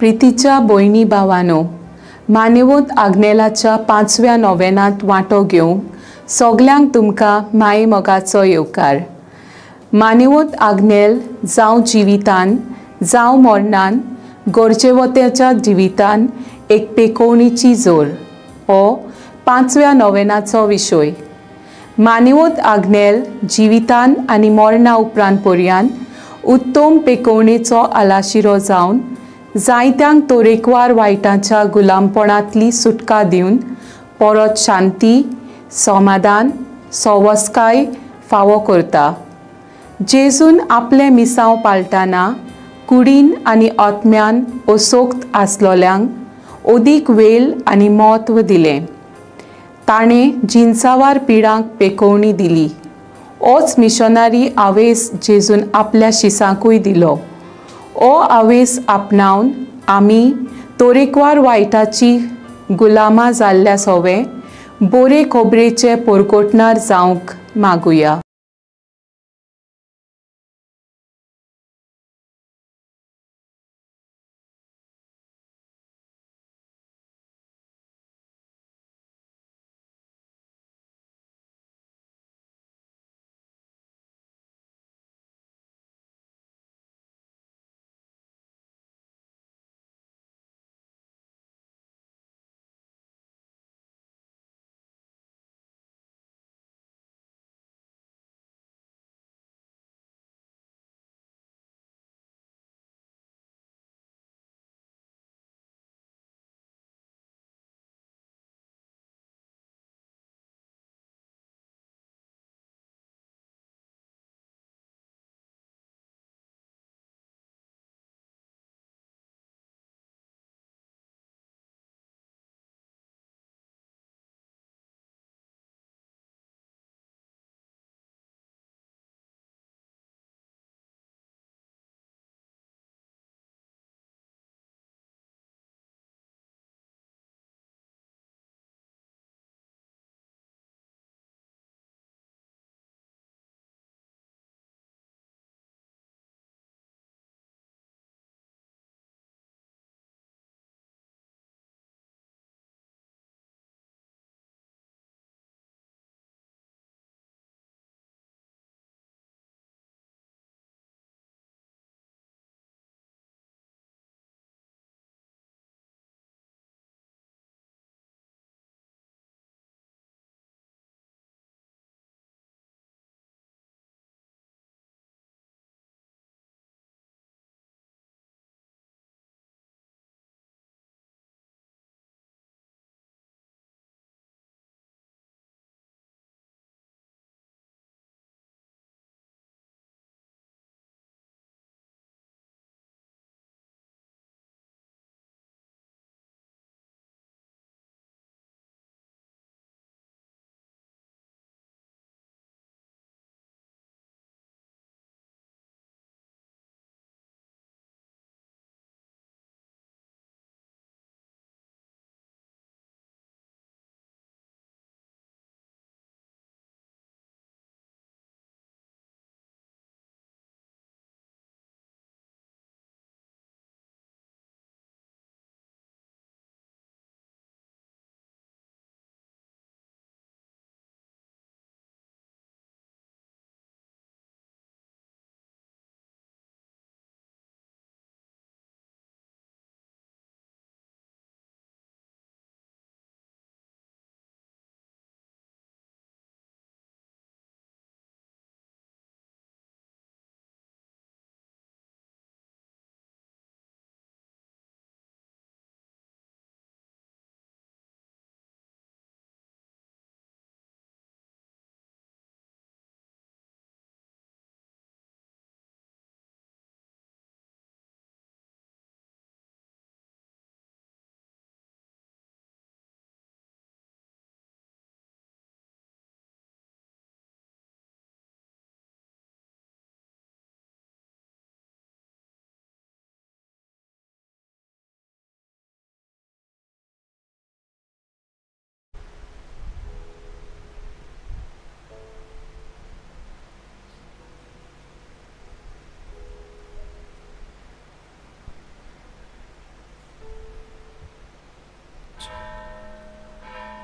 प्रितीच्या भयणी भावानो, मानेवत आग्नेलाच्या पांचव्या नोवेनांत वांटो घेवंक सगल्यांक तुमकां माये मोगाचो येवकार. मानेवत आग्नेल जावं जिवितान जावं मरणान गरजेवत्याच्या जिवितान एक पेकोवणीची जोर हो पांचव्या नोवेनाचो विशय. मानेवत आग्नेल जिवितान आनी मरणा उपरांत पर्यान उत्तम पेकोवणेचो आलाशिरो जावन जायत्यांक तरेकवार वायटाच्या गुलामपणांतली सुटका दिवन परत शांती, समाधान, सवस्काय फावो करता. जेजून आपलें मिसांव पाळटाना कुडीन आनी आत्म्यान असोक्त आसलोल्यांक अदीक वेळ आनी म्हत्व दिलें. ताणें जिनसावार पिडांक पेकोवणी दिली. ओच मिशनरी आवेस जेजून आपल्या शिसांकूय दिलो. ओ आवेस आपणावन आमी तरेकवार वायटाची गुलामां जाल्ल्या सोवे बोरे खोबरेचे पोरकोटणार जावंक मागुया.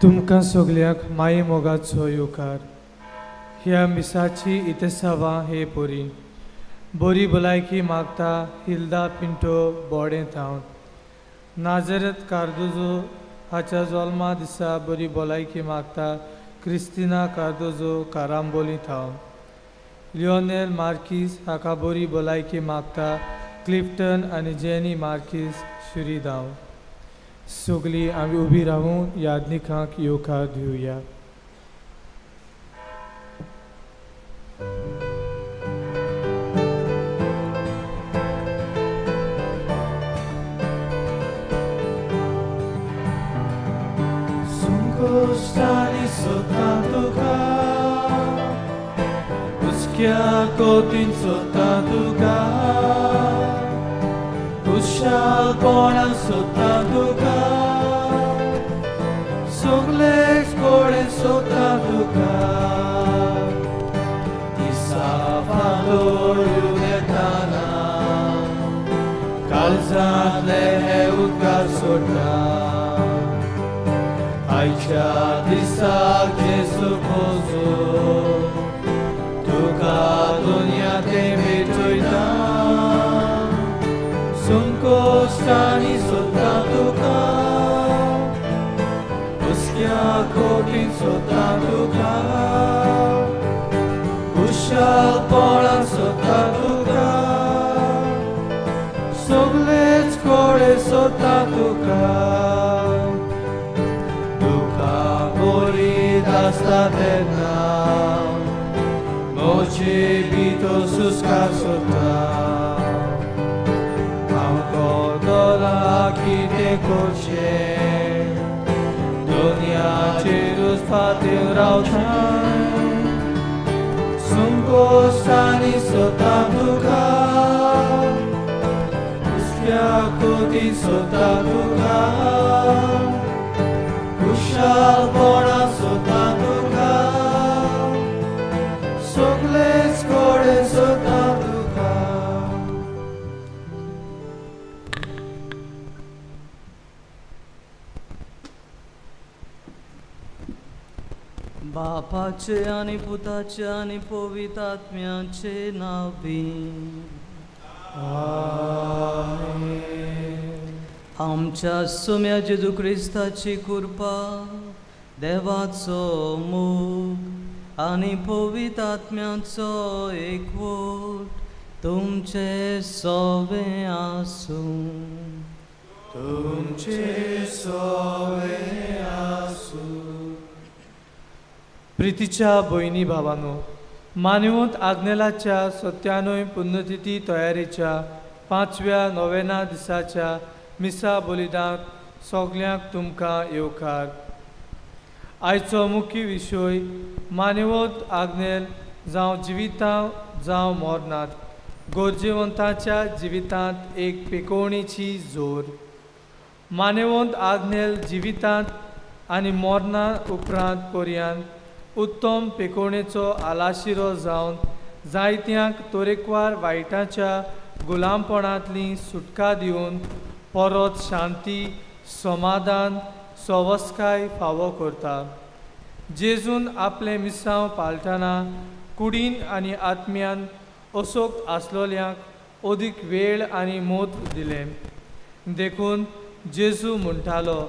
तुमकां सगल्यांक माये मोगाचो येवकार. ह्या मिसाची इतिसावां हे पोरी बरी भलायकी मागता हिल्दा पिंटो बोडें थावन. नाजरत कार्दोजो हाच्या जल्मा दिसा बरी भलायकी मागता क्रिस्तिना कार्दोजो कारांबोली थावन. लियोनेल मार्कीस हाका बरी भलायकी मागता क्लिफ्टन आनी जेनी मार्कीस शुरीदांव. सगळीं आमी उबी रावून यादनिकांक येवकार दिवया. संकोश्टांनी सोदता तुका, हुसक्या कोतीन सोदता तुका, खुशालपणान सोदता तुका, सगळेच कडेन सोदता तुका. दिसा फांतोर येताना काळजांतले हे उदकार सोडटा. आयच्या दिसाक जेजू पोजो तुका दुनिया ते भेटयता. संकोश्टांनी सोदता तुका, हुसक्या कोटीन सोदता तुका, खुशालपणान सोदता तुका, सगळेच कडेन सोदता तुका. तुका बरी आसता तेन्ना म्हजे भितर सुस्कार सोदता. कितें करचें दुनियाचेरूच फाटीं रावता. संकोश्टांनी सोदता तुका, हुसक्या कोतीन सोदता तुका, खुशालपणान सोदता तुका, सगळेच कडेन सोदता तुका. बापाचे आनी पुताचे आनी पवित्र आत्म्याचे नांवी. आमच्या सोम्या जेजू क्रिस्ताची कृपा, देवाचो मोग आनी पवित्र आत्म्याचो एकवट तुमचे सवे आसूं. तुमचे सवे आसूं. प्रितीच्या भयणी भावानो, मानवंत आग्नेलाच्या 97 पुण्यतिथी तयारेच्या 5व्या नोवेना दिसाच्या मिसा बलिदांत सगल्यांक तुमकां येवकार. आयचो मुख्य विशय मानवंत आग्नेल जावं जिवितां जावं मरणांत गरजेवंताच्या जिवितांत एक पेकोवणेची जोर. मानवंत आग्नेल जिवितांत आनी मरणा उपरांत पर्यंत उत्तम पेकोवणेचो आलाशिरो जावन जायत्यांक तरेकवार वायटाच्या गुलामपणांतली सुटका दिवन परत शांती, समाधान, सवस्काय फावो करता. जेजून आपलें मिसांव पाळटना कुडीन आनी आत्म्यान असोक्त आसलोल्यांक अदीक वेळ आनी म्हत्व दिलें. देखून जेजू म्हणटालो,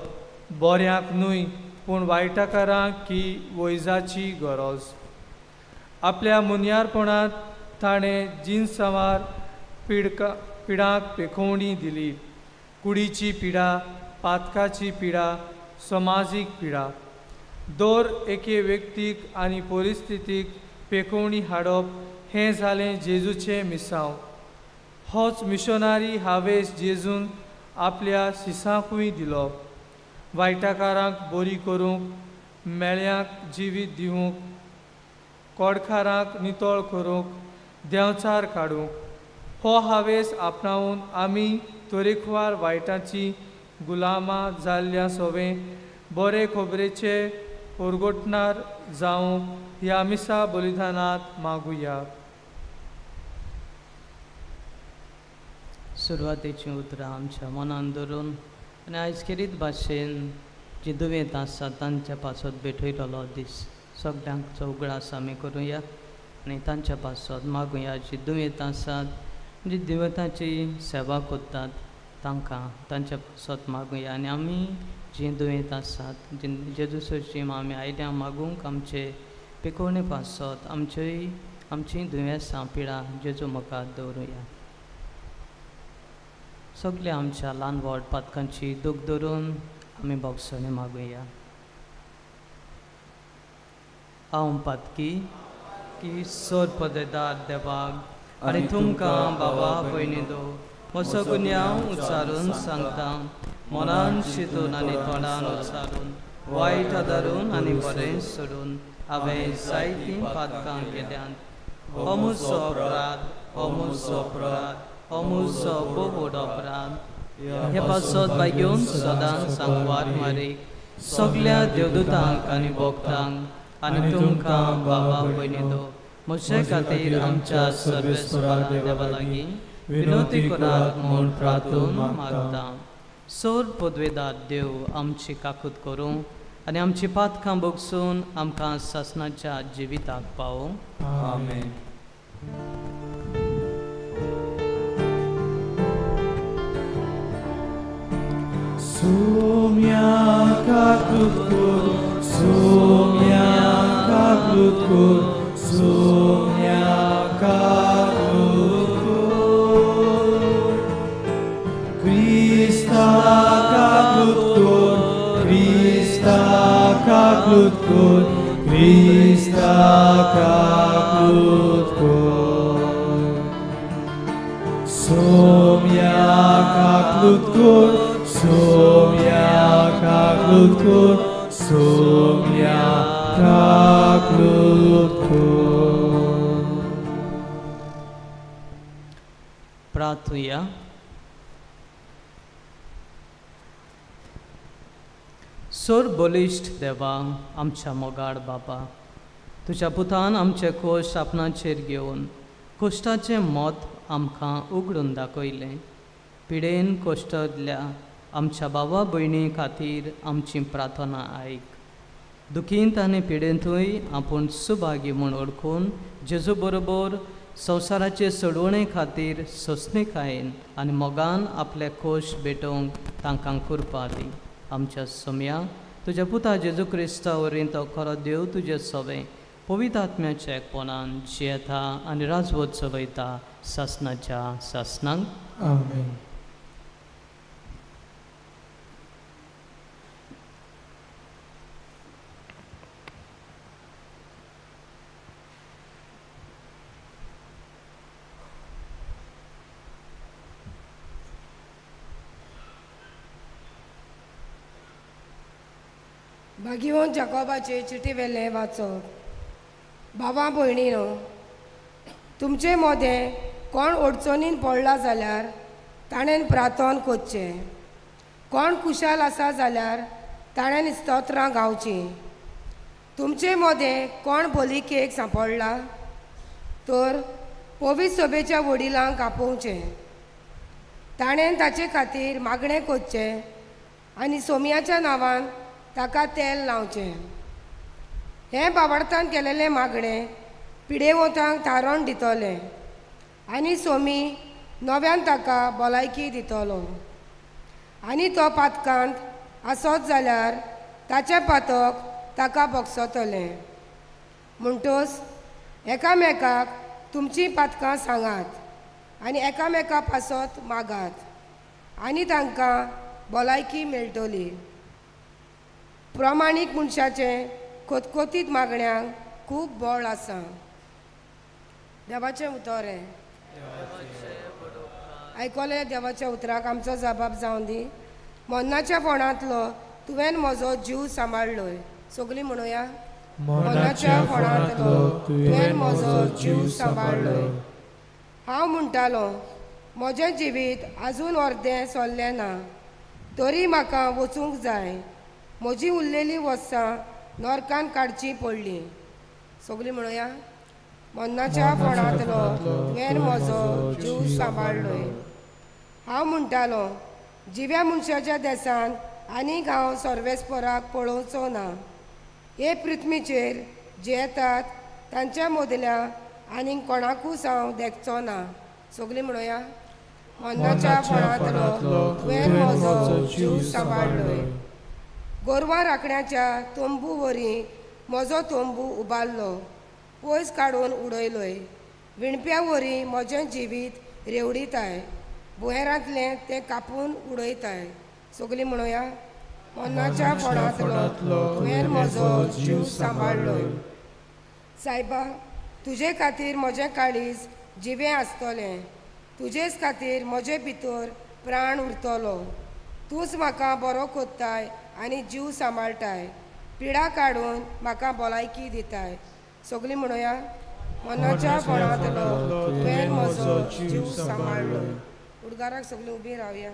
बऱ्यांक न्हय पूण वायटकारांक की वैजाची गरज. आपल्या मुनयारपणांत ताणें जिनसवार पिडांक पेखोवणी दिली. कुडीची पिडा, पातकाची पिडा, समाजीक पिडा. दर एके व्यक्तीक आनी परिस्थितीक पेखोवणी हाडप हें जालें जेजूचें मिसांव. होच मिशनारी हावेस जेजून आपल्या शिसांकूय दिलो. वायटाकारांक बरी करूंक, मेळ्यांक जिवीत दिवंक, कोडखारांक नितळ करूंक, देंवचार काडूंक. हो हावेस आपणावन आमी तरेकवार वायटाची गुलामां जाल्ल्या सवें बरे खबरेचे उरगोटणार जावंक ह्या मिसा बलिदानांत मागुया. सुरवातेचीं उतरां आमच्या मनान धरून आनी आयज खेरीत भाशेन जी दुयेंत आसात तांच्या पासत भेटयलेलो दीस. सगळ्यांचो उगडास आमी करुया आनी तांच्या पासत मागुया. जी दुयेंत आसात, जी दुयेंताची सेवा करतात तांकां तांच्या पासत मागुया. आनी आमी जी दुयेंत आसात, जेजूसची आमी आयल्या मागूंक आमचे पिकोवणे पासत आमचेय आमची दुयेंसां पिडा जेजू मुखार दवरुया. सगल्या आमच्या ल्हान व्हड पातकांची दूख धरून आमी भोगसणी मागुया. हांव पातकी की सोर पदेदार देवाक आनी तुमकां बाबा भयणी दो म्हजो गुन्यांव उच्चारून सांगता. मनान चिंतून आनी तोंडान उच्चारून, वायट आदारून आनी बरें सोडून हांवें जायतीं पातकां केल्यांत. हो म्हजो अपराध, हो म्हजो अपराध, हो म्हजो बोबोड अपराध. हे पासत भाग्योन सदांच सांगवार मारीक सगल्या देवदूतांक आनी भक्तांक आनी तुमकां बाबा भयणी दो म्हजे खातीर आमच्या सर्वेस्परा देवा लागीं विनवती करात म्हूण प्रार्थून मागता. सोर पदवेदार देव आमची काकूत करूं आनी आमची पातकां भोगसून आमकां सासणाच्या जिविताक पावूं. आमेन. Sumya kaklutkur, sumya kaklutkur, sumya kaklutkur. Krista kaklutkur, Krista kaklutkur, Krista kaklutkur. Sumya kaklutkur, sumya kaklutkur, sumya kaklutkur. प्रार्थुया. सोर बलिश्ट देवा आमच्या मोगाड बापा, तुज्या पुतान आमचे कोश आपणाचेर घेवन कोश्टाचें मत आमकां उगडून दाखयलें. पिडेन कोश्टल्या आमच्या बाबा भयणी खातीर आमची प्रार्थना आयक. दुखींत आनी पिडेंतूय आपूण सुभागी म्हूण वळखून जेजू बरोबर संवसाराचे सोडवणे खातीर सोंसणीकायेन आनी मोगान आपले कोश भेटोवंक तांकां कृपा दी. आमच्या सोम्या तुज्या पुता जेजू क्रिस्ता वरवीं तो खरो देव तुजे सवें पवित्र आत्म्याच्या एकपणान जियेता आनी राजवत चलयता सासणाच्या सासणांक. आमेन. भागिवंत जाकोबाचे चिटी वेलें वाचप. बाबा भयणीनो, तुमचे मोदें कोण अडचणीन पडला जाल्यार ताणें प्रार्थन करचें, कोण खुशाल आसा जाल्यार ताणें स्तोत्रां गावचीं. तुमचे मोदें कोण बलिकेक सांपडला तर पवित्र सभेच्या वडिलांक आपोवचें, ताणें ताचे खातीर मागणें करचें आनी सोम्याच्या नांवान ताका तेल लावचें. हें बावडतान केलेलें मागणें पिडेवंतांक थारण दितलें आनी सोमी नव्यान ताका भलायकी दितलो. आनी तो पातकांत आसत जाल्यार ताचें पातक ताका भोगसतलें. म्हणटच एकामेकाक तुमचीं पातकां सांगात आनी एकामेका पासत मागात आनी तांकां भलायकी मेळटली. प्रमाणीक मनशाचें खोतखोतीत मागण्यांक खूब बळ आसा. देवाचें उतर हें. आयकलें देवाच्या उतराक आमचो जबाब जावन दी. मरणाच्या फोंडांतलो तुवें म्हजो जीव सांबाळ्ळोय. सगळीं म्हणुया, मरणाच्या फोंडांतलो तुवें म्हजो जीव सांबाळ्ळोय. हांव म्हणटालो म्हजें जिवीत आजून अर्दें सरलें ना, तरी म्हाका वचूंक जाय. म्हजी उरलेलीं वर्सां नरकान काडचीं पडलीं. सगळीं म्हणुया, मरणाच्या फोंडांतलो तुवें म्हजो जीव सांबाळ्ळोय. हांव म्हणटालो जिव्या मनशाच्या देसान आनीक हांव सर्वेस्पराक पळोवचो ना. हे पृथ्वीचेर जियेतात तांच्या मदल्या आनीक कोणाकूच हांव देखचो ना. सगळीं म्हणोया. मरणाच्या फोंडांतलो तुवें म्हजो जीव सांबाळ्ळोय. गोरवां राखण्याच्या तंबू वरी म्हजो तंबू उबारलो, पयस काडून उडयलोय. विणप्या वरी म्हजें जिवीत रेवडिताय, भुंयेरांतलें तें कापून उडयताय. सगळीं म्हणोया. मरणाच्या फोंडांतलो तुवें म्हजो जीव सांबाळ्ळोय. सायबा, तुजे खातीर म्हजें काळीज जिवें आसतलें, तुजेच खातीर म्हजे भितर प्राण उरतलो. तूंच म्हाका बरो कोत्ताय आनी जीव सांबाळटाय, पिडा काडून म्हाका भलायकी दिताय. सगळीं म्हणोया. मरणाच्या फोंडांतलो तुवें म्हजो जीव सांबाळ्ळो. उडगाराक सगळीं उबीं रावया.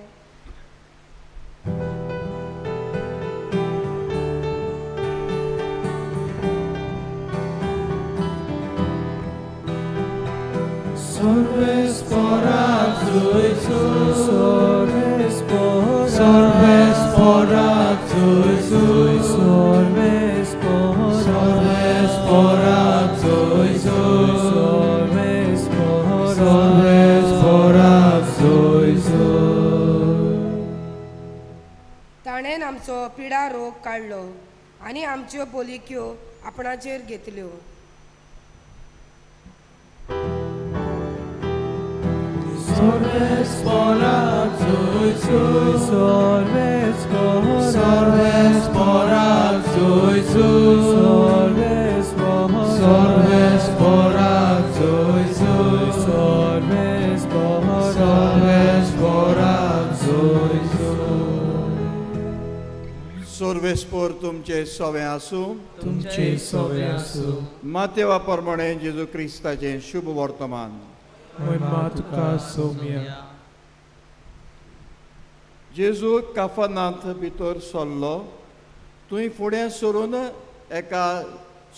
ताणें आमचो पिडा रोग काडलो आनी आमच्यो बोलिक्यो आपणाचेर घेतल्यो. सर्वेस्पोर तुमचे सवे आसूं, तुमचे सवे आसूं. मातेवा प्रमाणे जेजू क्रिस्ताचें शुभ वर्तमान. जेजू काफनांत भितर सरलो, थंय फुडें सरून एका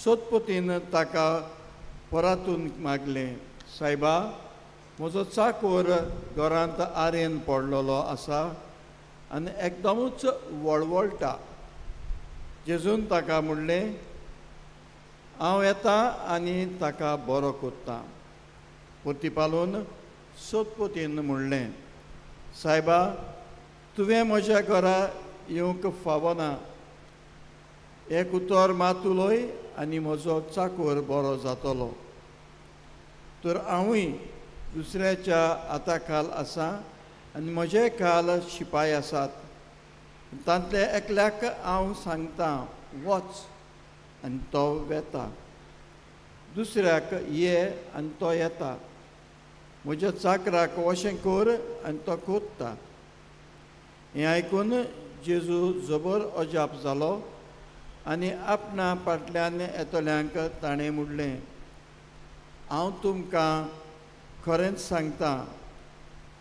सोदपतीन ताका परातून मागलें, सायबा, म्हजो चाकोर घरांत आरेन पडलेलो आसा आनी एकदमूच वळवळटा. जेजून ताका म्हणलें, हांव येता आनी ताका बरो कोत्ता. प्रतिपालून सोदपतीन म्हणलें, सायबा, तुवें म्हज्या घरा येवंक फावना. एक उतर मात उलय आनी म्हजो चाकोर बरो जातलो. तर हांवूय दुसऱ्याच्या हाता खाल आसा आनी म्हजे खाल शिपाय आसात. तांतले एकल्याक हांव सांगता वच आनी तो वेता, दुसऱ्याक ये आनी तो येता, म्हज्या चाकराक अशें कर आनी तो कोत्ता. हें आयकून जेजू जबर अजाप जालो आनी आपणा फाटल्यान येतल्यांक ताणें म्हणलें, हांव तुमकां खरेंच सांगता,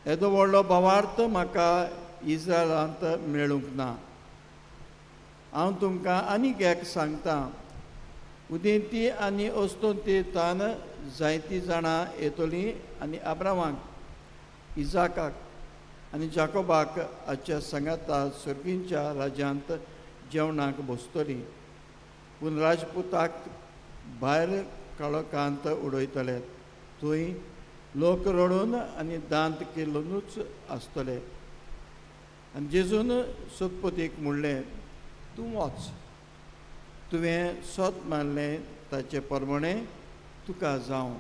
येदो व्हडलो भावार्थ म्हाका इस्रायलांत मेळूंक ना. हांव तुमकां आनीक एक सांगता, उदेंती आनी अस्तंती तान जायतीं जाणां येतलीं आनी आब्रामाक, इजाकाक आनी जाकोबाक हाच्या सांगाता सर्गींच्या राज्यांत जेवणाक बसतलीं, पूण राजपुताक भायर काळोखांत उडयतले. थंय लोक रडून आनी दांत किल्लुनूच आसतले. आनी जेजून सोदपतीक म्हणलें, तूं वच, तुवें सोद मारलें ताचे प्रमाणे तुका जावं.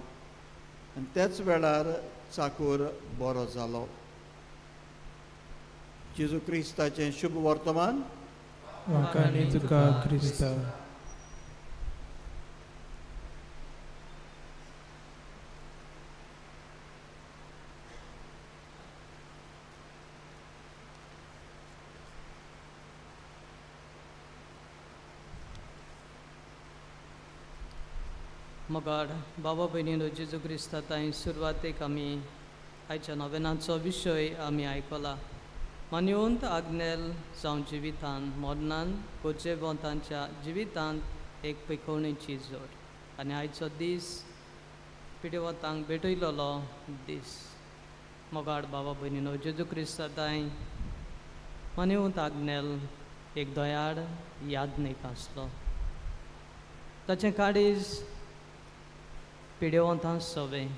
आनी त्याच वेळार चाकूर बरो जालो. जेजू क्रिस्ताचें शुभ वर्तमान. तुका क्रिस्ता. मगाड बाबा भयणीनो जेजू क्रिस्ता तांय सुरवातेक आमी आयच्या नवेनाचो विशय आमी आयकला. मान्यवंत आग्नेल जावं जिवितान मरणान गरजेवंतांच्या जिवितांत एक पिकोवणेची जोड आनी आयचो दीस पिडेवंतांक भेटयलेलो दीस. मोगाड बाबा भयणीनो जेजू क्रिस्ता तांय मान्यवंत आग्नेल एक दयाळ याज्ञीक आसलो. ताचें काळीज पिडेवंतां सवें,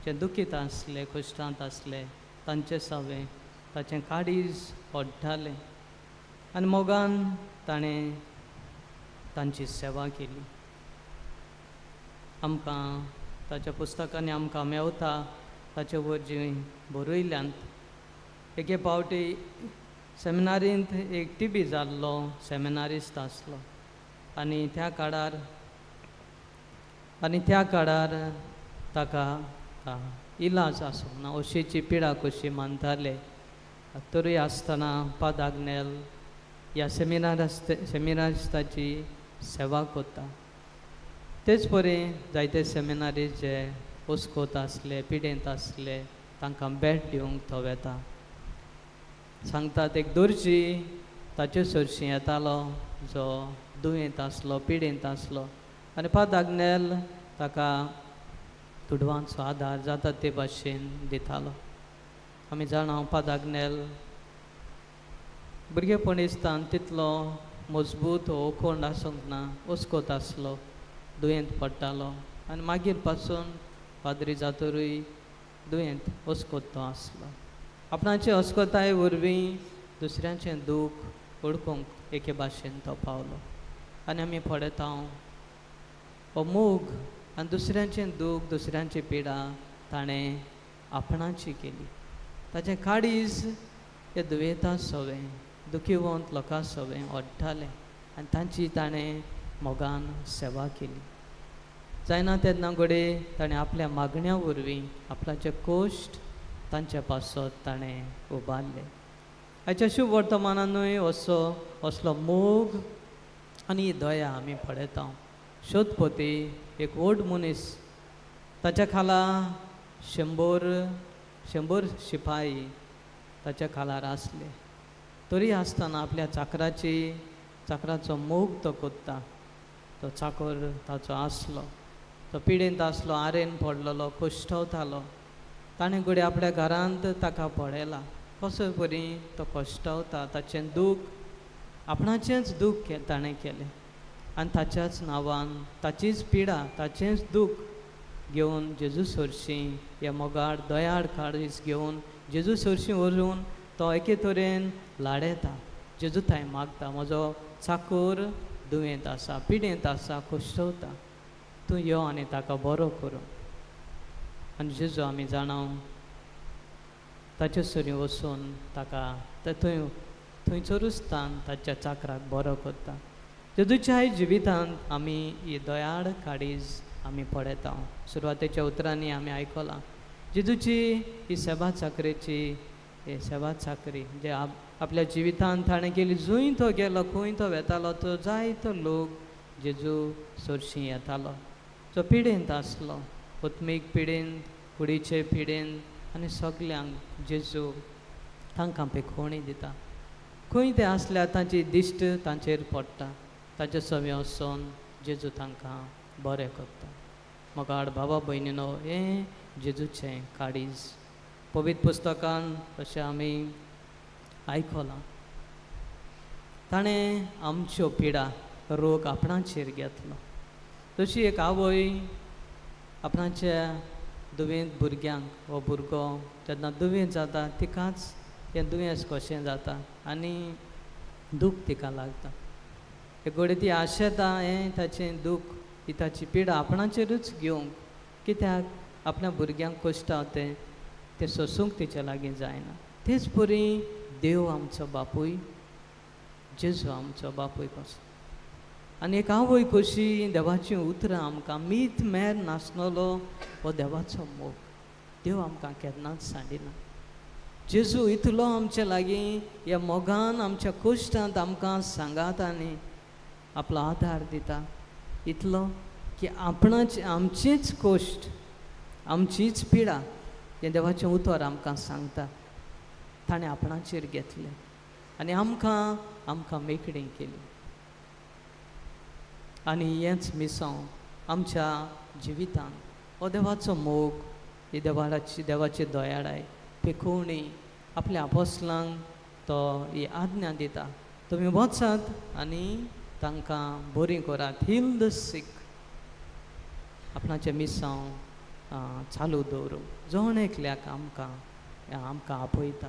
जे दुखीत आसले, कश्टांत आसले तांचे सवें ताचें काळीज ओडटालें आनी मोगान ताणें तांची सेवा केली. आमकां ताच्या पुस्तकांनी आमकां मेवता ताचे वरवीं बरयल्यांत. एके पावटी सेमिनारींत एक टिबी जाल्लो सेमिनारिस्ट आसलो आनी त्या काळार ताका इलाज आसूंक ना, अशीची पिडा कशी मानताले. तरूय आसतना पाद आग्नेल ह्या सेमिनारिस्ताची सेवा करता. तेच परी जायते सेमिनारिस्ट जे ओस्कोत आसले, पिडेंत आसले तांकां भेट दिवंक तो वेता. सांगतात एक दर्जी ताचे सरशीं येतालो जो दुयेंत आसलो, पिडेंत आसलो आनी पाद आग्नेल ताका दुडवांचो आदार जाता ते भाशेन दितालो. आमी जाणा पाद आग्नेल भुरगेपण दिसतान तितलो मजबूत हो कोण आसूंक ना, ओस्कोत आसलो, दुयेंत पडटालो आनी मागीर पासून पाद्री जातरूय दुयेंत ओस्कोत तो आसलो. आपणाचे अस्कोताय वरवीं दुसऱ्यांचें दूख ओळखूंक एके भाशेन तो पावलो. आनी आमी पळयता हो मोग आनी दुसऱ्यांचें दूख, दुसऱ्यांची पिडा ताणें आपणाची केली. ताचें काळीज हे दुयेंता सवें, दुखिवंत लोकां सवें ओडटालें आनी तांची ताणें मोगान सेवा केली. जायना तेन्ना घडये ताणें आपल्या मागण्या वरवीं आपल्याचे कश्ट तांचे पासत ताणें उबारले. आयच्या शुभ वर्तमानानूय असो असलो मोग आनी दया आमी पळयता. शोधपती एक व्हड मनीस, ताच्या खाला 100 शिपाई ताच्या खालार आसले. तरी आसतना आपल्या चाकराचो मोग तो कोत्ता. तो चाकर ताचो आसलो, तो पिडेंत आसलो, आरेन पडलेलो, कश्टवतालो. ताणें घडये आपल्या घरांत ताका पळयला कसो परी तो कश्टवता, ताचें दूख आपणाचेंच दूख ताणें केलें आनी ताच्याच नांवान ताचीच पिडा, ताचेंच दूख घेवन जेजू सरशीं ह्या मोगाळ दयाळ काळीज घेवन जेजू सरशीं व्हरून तो एके तरेन लाडयता. जेजू थंय मागता, म्हजो चाकोर दुयेंत आसा, पिडेंत आसा, कश्टवता, तूं यो आनी ताका बरो करूं. आनी जेजू आमी जाणा ताचे सरीं वचून ताका थंय थंयसरूच तान ताच्या चाकराक बरो करता. जेजूच्याय जिवितांत आमी ही दयाळ काळीज आमी पळयता. सुरवातेच्या उतरांनी आमी आयकलां जेजूची ही सेवा चाकरेची, ही सेवा चाकरी जे आपल्या जिवितांत ताणें केली. जंय तो गेलो, खंय तो वेतालो, तो जायतो लोक जेजू सरशीं येतालो. जो पिडेंत आसलो, आत्मीक पिडेंत, कुडीचे पिडेंत आनी सगल्यांक जेजू तांकां पेखोवणी दिता. खंय ते आसल्यार तांची दिश्ट तांचेर पडटा, ताचे सवे वचून जेजू तांकां बरें करता. मोगाळ बाबा भयणीनो, हें जेजूचें काळीज. पवित्र पुस्तकान अशें आमी आयकलां, ताणें आमच्यो पिडा रोग आपणाचेर घेतलो. तशी एक आवय आपणाच्या दुयेंत भुरग्यांक, हो भुरगो जेन्ना दुयेंत जाता तिकाच हें दुयेंस कशें जाता आनी दूख तिका लागता. घडये ती आशेता हें ताचें दूख, ही ताची पिडा आपणाचेरूच घेवंक, कित्याक आपल्या भुरग्यांक कश्टां तें तें सोसूंक तिच्या लागीं जायना. तेच परी देव आमचो बापूय, जेजू आमचो बापूय कसो आनी एक आवय कशी देवाचीं उतरां आमकां मीत मेर नासलेलो हो देवाचो मोग. देव आमकां केन्नाच सांडिना. जेजू इतलो आमचे लागीं ह्या मोगान आमच्या कश्टांत आमकां सांगात आनी आपलो आदार दिता, इतलो की आपणाचे आमचीच कश्ट, आमचीच पिडा हें देवाचें उतर आमकां सांगता ताणें आपणाचेर घेतलें आनी आमकां आमकां मेकळी केली. आनी हेंच मिसांव आमच्या जिवितांत हो देवाचो मोग, ही देवाची देवाची दयाळाय पेखोवणी आपल्या आपोसलांक तो ही आज्ञा दिता. तुमी वचात आनी तांकां बरीं करात, हील the सीक. आपणाचें मिसांव चालू दवरूं, जण एकल्याक आमकां आमकां आपयता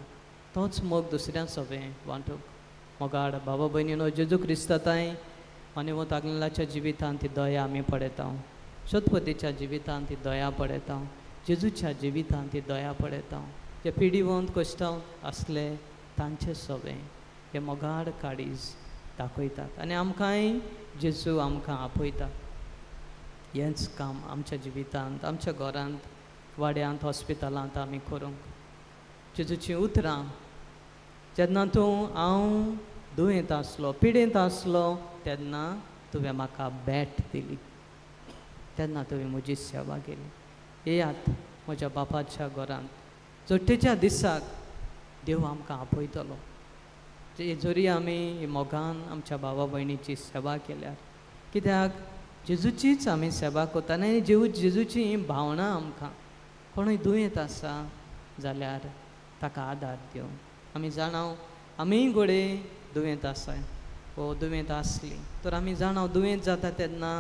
तोच मोग दुसऱ्या सगळें वांटूंक. मोगाड बाबा भयणीनो, जेजू क्रिस्ताताय आनी वो तागलेलाच्या जिवितांत ती दया आमी पळयता, शतपतीच्या जिवितांत ती दया पळयता, जेजूच्या जिवितांत ती दया पळयता. जे पिडिवंत कश्टां आसले तांचे सगळें हे मोगाड काळीज दाखयतात आनी आमकांय जेजू आमकां आपयता. हेंच काम आमच्या जिवितांत, आमच्या घरांत, वाड्यांत, हॉस्पिटलांत आमी करूंक. जेजूचीं उतरां, जेन्ना तूं हांव दुयेंत आसलो, पिडेंत आसलो, तेन्ना तुवें म्हाका भेट दिली, तेन्ना तुवें म्हजी सेवा केली. येयात म्हज्या बापाच्या घरांत. जोट्टेच्या दिसाक देव आमकां आपयतलो. जरी आमी मोगान आमच्या भावा भयणीची सेवा केल्यार, कित्याक जेजूचीच आमी सेवा करता आनी जेजूची भावनां आमकां. कोणूय दुयेंत आसा जाल्यार ताका आदार दिवंक आमी जाणाव, आमीय घडये दुयेंत आसा वो दुयेंत आसली तर आमी जाणाव दुयेंत जाता तेन्ना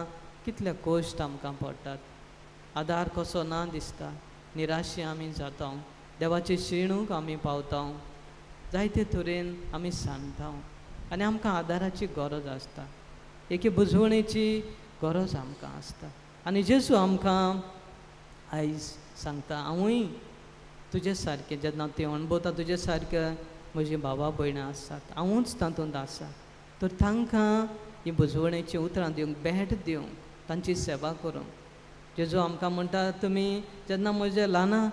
कितले कश्ट आमकां पडटात, आदार कसो ना दिसता, निराशी आमी जाता, देवाचे शिणूक आमी पावता, जायते तरेन आमी सांगता आनी आमकां आदाराची गरज आसता, एके बुजवणेची गरज आमकां आसता. आनी जेजू आमकां आयज सांगता, हांवूय तुजे सारकें जेन्ना ती अणभवता तुजे सारकें म्हजी भावा भयणां आसात, हांवूच तातूंत आसा, तर तांकां ही बुजवणेचीं उतरां दिवंक, भेट दिवंक, तांची सेवा करूंक. जेजू आमकां म्हणटा, तुमी जेन्ना म्हजें ल्हाना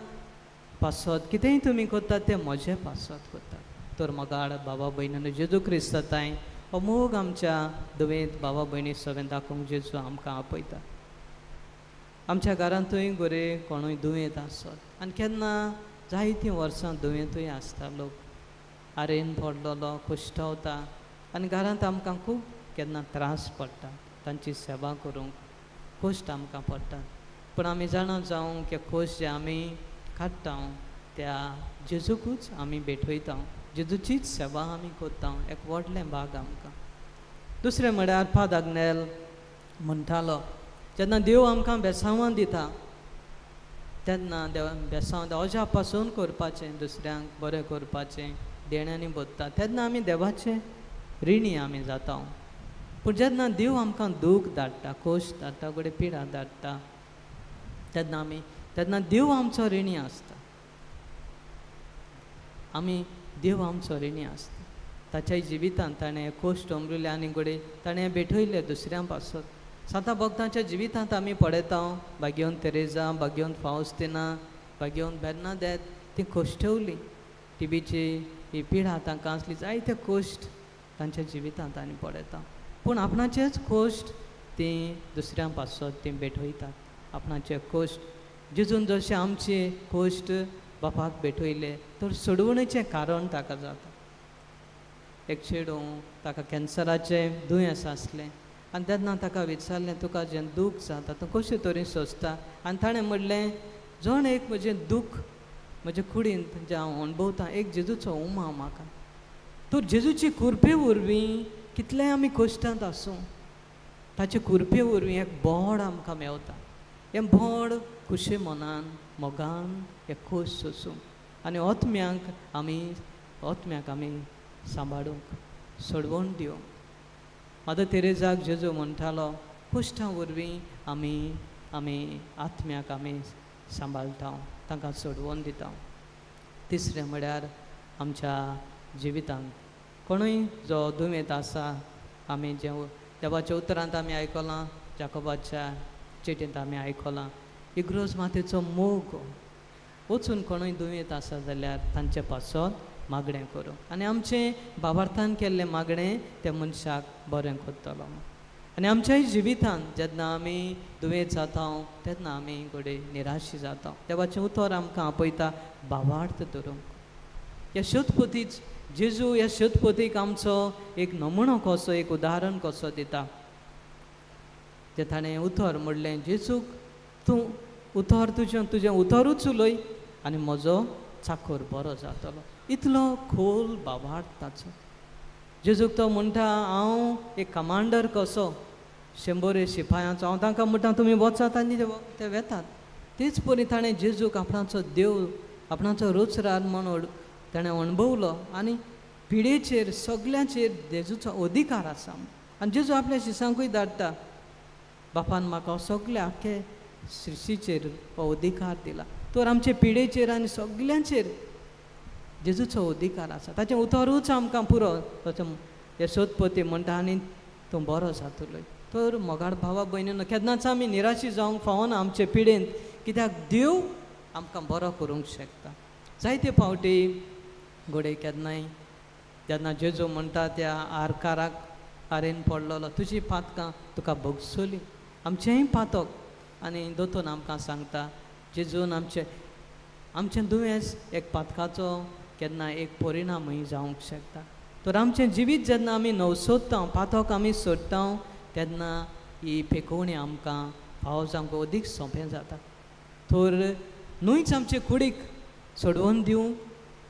पासत कितेंय तुमी करतात तें म्हजें पासत करतात. तर मोगाळ बाबा भयणीन, जेजू क्रिस्ताताय हो मोग आमच्या दुयेंत बाबा भयणी सगळें दाखोवंक जेजू आमकां आपयता. आमच्या घरांतूय गोरे कोणूय दुयेंत आसत आनी केन्ना जायतीं वर्सां दुयेंतूय आसता लोक, आरेन पडलेलो कुश्टवता आनी घरांत आमकां खूब केन्ना त्रास पडटा, तांची सेवा करूंक कश्ट आमकां पडटात. पूण आमी जाणा जावं की खोश जे आमी काडटा त्या जेजूकूच आमी भेटयता, जेजूचीच सेवा आमी करता, एक व्हडलें भाग आमकां. दुसरें म्हळ्यार फादर आग्नेल म्हणटालो, जेन्ना देव आमकां बेसांवां दिता तेन्ना देव बेसांव अजा पासून करपाचें, दुसऱ्यांक बरें करपाचें देण्यांनी बदता, तेन्ना आमी देवाचे रिणी आमी जाता. पूण जेन्ना देव आमकां दूख धाडटा, खोश धाडटा, घडये पिडा धाडटा, तेन्ना आमी तेन्ना देव आमचो रिणी आसता, आमी देव आमचो रिणी आसता. ताच्या जिवितांत ताणें खोश टोंबरिल्ले आनी घडये ताणें भेटयल्ले दुसऱ्यां पासत. साता भक्तांच्या जिवितांत आमी पळयता, भाग्यवंत तेरेजा, भाग्यवंत फावस्तिना, भाग्यवंत बेर्नादेत, ती खोश्टवली. टिबीची ही पिडा तांकां आसली, जायते कश्ट तांच्या जिवितांत आमी पळयता. पूण आपणाचेच कश्ट ती दुसऱ्यां पासत ती भेटयतात, आपणाचे कश्ट. जेजून जशें आमचे कश्ट बापाक भेटयले तर सोडवणेचें कारण ताका जाता. एक चेडूं ताका कॅन्सराचें दुयेंस आसलें आनी तेन्ना ताका विचारलें, तुका जें दूख जाता तूं कशें तरेन सोंसता? आनी ताणें म्हणलें, जण एक म्हजें दूख म्हजे कुडींत जें हांव अणभवतां एक जेजूचो उमाव म्हाका. तर जेजूची कृपे वरवीं कितलेंय आमी कश्टांत आसूं ताचे कृपे वरवीं एक बोड आमकां मेवता. हें बोड खुशे मनान मोगान एक खोश सोसूंक आनी आत्म्याक आमी सांबाळूंक, सोडवण दिवंक. मादर तेरेजाक जेजू म्हणटालो, कश्टां वरवीं आमी आमी आत्म्याक आमी सांबाळटा, तांकां सोडवण दिता. तिसरें म्हळ्यार आमच्या जिवितांत कोणूय जो दुयेंत आसा, आमी जें देवाच्या उतरांत आमी आयकलां, जाकोबाच्या चिटींत आमी आयकलां, इग्रोज मातेचो मोग वचून कोणूय दुयेंत आसा जाल्यार तांचे पासत मागणें करूं आनी आमचें बाबार्थान केल्लें मागणें त्या मनशाक बरें करतलो. आनी आमच्याय जिवितांत जेन्ना आमी दुयेंत जाता तेन्ना आमी घडये निराशी जाता. देवाचें उतर आमकां आपयता भावार्थ धरूंक. ह्या शतपथीच जेजू ह्या शतपथीक आमचो एक नमुनो कसो, एक उदाहरण कसो दिता. जें ताणें उतर म्हणलें, जेजूक तूं उतर तुजें तुजें उतरूच उलय आनी म्हजो चाकोर बरो जातलो. इतलो खोल भावार्थ ताचो. जेजूक तो म्हणटा हांव एक कमांडर कसो 100 शिपायांचो, हांव तांकां म्हणटा तुमी वचात आनी ते वेतात. तेच परी ताणें जेजूक आपणाचो देव आपणाचो रोचरार म्हूण ताणें अणभवलो आनी पिडेचेर सगल्यांचेर जेजूचो अधिकार आसा. आनी जेजू आपल्या शिसांकूय धाडटा, बापान म्हाका सगल्या आख्खे सृश्टीचेर हो अधिकार दिला. तर आमचे पिडेचेर आनी सगल्यांचेर जेजूचो अधिकार आसा. ताचें उतरूच आमकां पुरो. ताचो यशोत्पती म्हणटा आनी तूं बरो जातलो. तर मोगाळ भावा भयणीनो, केन्नाच आमी निराशी जावंक फावना आमचे पिडेंत, कित्याक देव आमकां बरो करूंक शकता. जायते फावटी घडये केन्नाय जेन्ना जेजू म्हणटा त्या आरकाराक आरेन पडलेलो, तुजी पातकां तुका भोगसली, आमचेंय पातक. आनी दोतोन आमकां सांगता जेजून आमचें आमचें दुयेंस एक पातकाचो केन्ना एक परिणामूय जावंक शकता. तर आमचें जिवीत जेन्ना आमी नवसोदता, पातक आमी सोडटा, तेन्ना ही पेकोवणी आमकां फावो जावंक अदीक सोंपें जाता. तर न्हूच आमचे कुडीक सोडोवन दिवंक,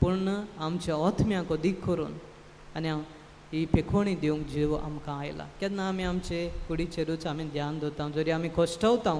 पूण आमच्या आत्म्याक अदीक करून आनी ही पेकोवणी दिवंक जीव आमकां आयला. केन्ना आमी आमचे कुडीचेरूच आमी ध्यान दवरता, जरी आमी कश्टवता,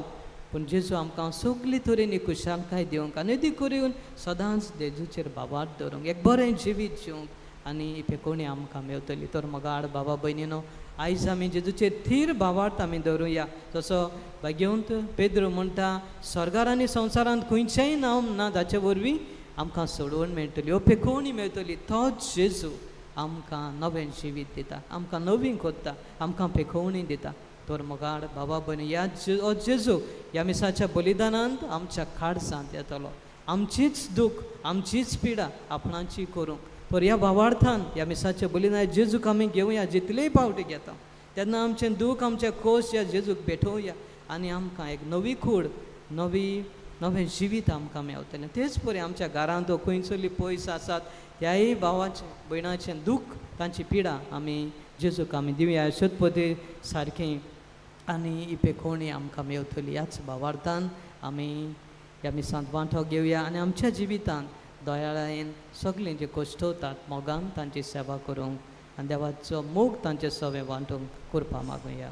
पूण जेजू आमकां सगली तरेन खुशालकाय दिवंक आनी अदीक करून सदांच जेजूचेर बाबार दवरूंक, एक बरें जिवीत जिवंक आनी ही पेकोवणी आमकां मेवतली. तर मोगाळ बाबा भयणीनो, आयज आमी जेजूचेर थीर भावार्थ आमी दवरुया. जसो भाग्यवंत पेद्रू म्हणटा, स्वर्गार आनी संवसारांत खंयचेंय नांव ना जाचे वरवीं आमकां सोडवण मेळटली, हो पेकोवणी मेळटली. तोच जेजू आमकां नवें जिवीत दिता, आमकां नवीन करता, आमकां पेकोवणी दिता. तर मोगाळ बाबा भयणी, ह्या हो जेजू ह्या मिसाच्या बलिदानांत आमच्या काळजांत येतलो, आमचीच दूख आमचीच पिडा आपणाची करूंक. तर ह्या भावार्थान ह्या मिसाच्या बलिदान जेजूक आमी घेवया. जितलेय पावटी घेता तेन्ना आमचें दूख आमचें खोस ह्या जेजूक भेटोवया आनी आमकां एक नवी कूड, नवी नवें जिवीत आमकां मेवतलें. तेच परी आमच्या घरांत खंयसरली पयस आसात त्याय भावाचें भयणाचें दूख तांची पिडा आमी जेजूक आमी दिवया. शतपती सारकें आनी ही पेकोवणी आमकां मेवतली. ह्याच भावार्थान आमी ह्या मिसांत वांटो घेवया आनी आमच्या जिवितांत दयाळायेन सगळीं जे कश्टवतात मोगान तांची सेवा करूंक आनी देवाचो मोग तांचे सवे वांटूंक कृपा मागुया.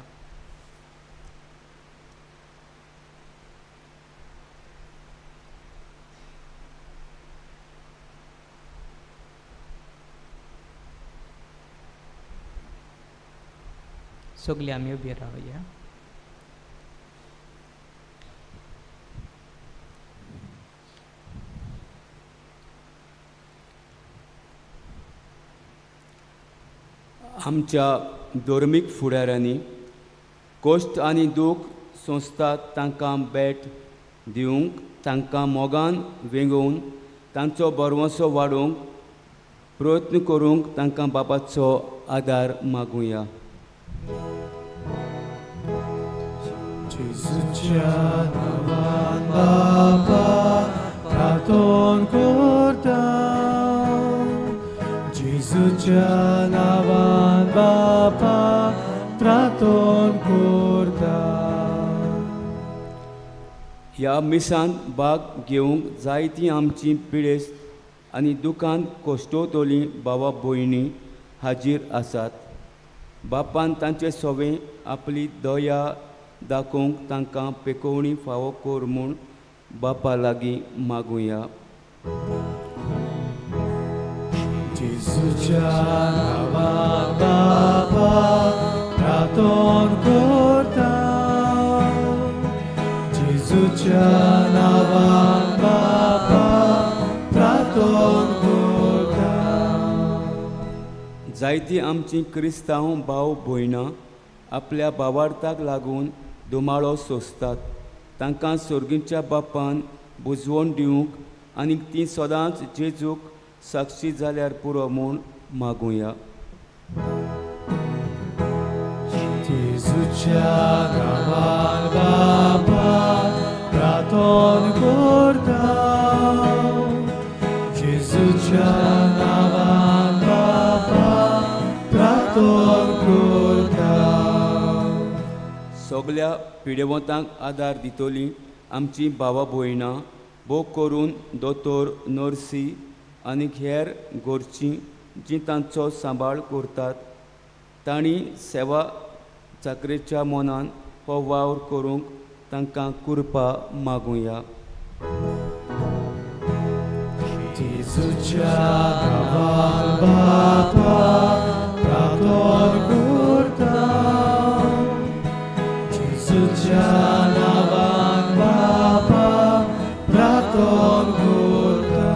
सगळीं आमी उबी रावया. आमच्या धर्मीक फुडाऱ्यांनी कश्ट आनी दूख सोंसतात तांकां भेट दिवंक, तांकां मोगान वेंगोवन तांचो भरवंसो वाडोवंक प्रयत्न करूंक तांकां बापाचो आदार मागुया. जेजूच्या नांवान बापा प्रार्थना करता, जेजूच्या नांवान बापा प्रार्थना करता. ह्या मिसांत भाग घेवंक जायतीं आमचीं पिडेस्त आनी दुकान कश्टवतलीं भावा भयणी हाजीर आसात. बापान तांचे सवे आपली दया दाखोवंक तांकां पेकोवणी फावो कर म्हूण बापा लागीं मागुया. जेजूच्या नांवान बापा प्रार्थना करता, जेजूच्या नांवान बापा प्रार्थना करता. जायतीं आमचीं क्रिस्तांव भाव भयणां आपल्या भावार्थाक लागून धुमाळो सोंसतात. तांकां सर्गीच्या बापान बुजवण दिवंक आनी तीं सदांच जेजूक साक्षी जाल्यार पुरो म्हूण मागुया. जेजूच्या नांवान बापा प्रार्थना करता, जेजूच्या नांवान बापा प्रार्थना करता. सगल्या पिडेवंतांक आदार दितली आमची भावा भयणां, भोग करून दोतोर, नर्सी आनी हेर गोरचीं जीं तांचो सांबाळ करतात तांणी सेवा चाकरेच्या मनान हो वावर करूंक तांकां कृपा मागुया. जेजूच्या नांवान बापा प्रार्थना करता, जेजूच्या नांवान बापा प्रार्थना करता.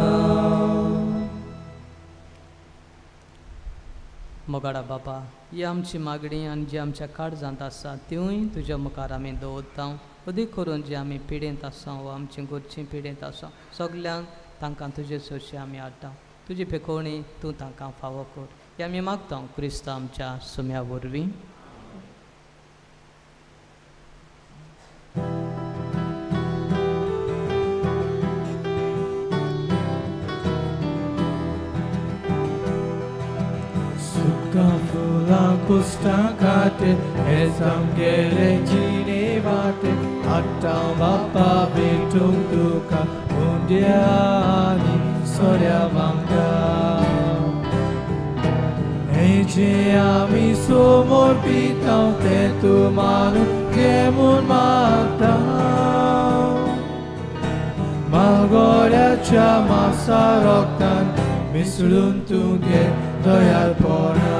मोगाडा बापा, ही आमची मागणी आनी जी आमच्या काळजांत आसा तिवूय तुज्या मुखार आमी दवरता. अदीक करून जी आमी पिडेंत आसा वा आमची घरची पिडेंत आसा सगल्यांक तांकां तुजे सोशे आमी हाडटा. तुजी पेकोवणी तूं तांकां फावो कर हे आमी मागता क्रिस्तांव आमच्या सुम्या वरवीं. सुकां फुलां कुस्तां काटे हे सामगेले जिणे वाटे, आतां बापा भेटूंक तुका उंड्या आनी सोऱ्या वांगडा. हें जें आमी समोर पिता तें तूं मानून घे म्हूण मागता. मालगोड्याच्या मासा रोगतान मिसळून तुगे दयाळपणा.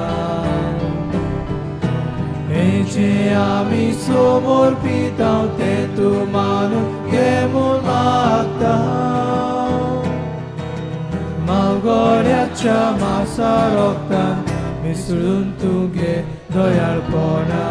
हें जें आमी समोर पिता तें तूं मानून घे म्हूण मागता. मालगोड्याच्या मासा रोगतान मिसळून तुगे दयाळपणा.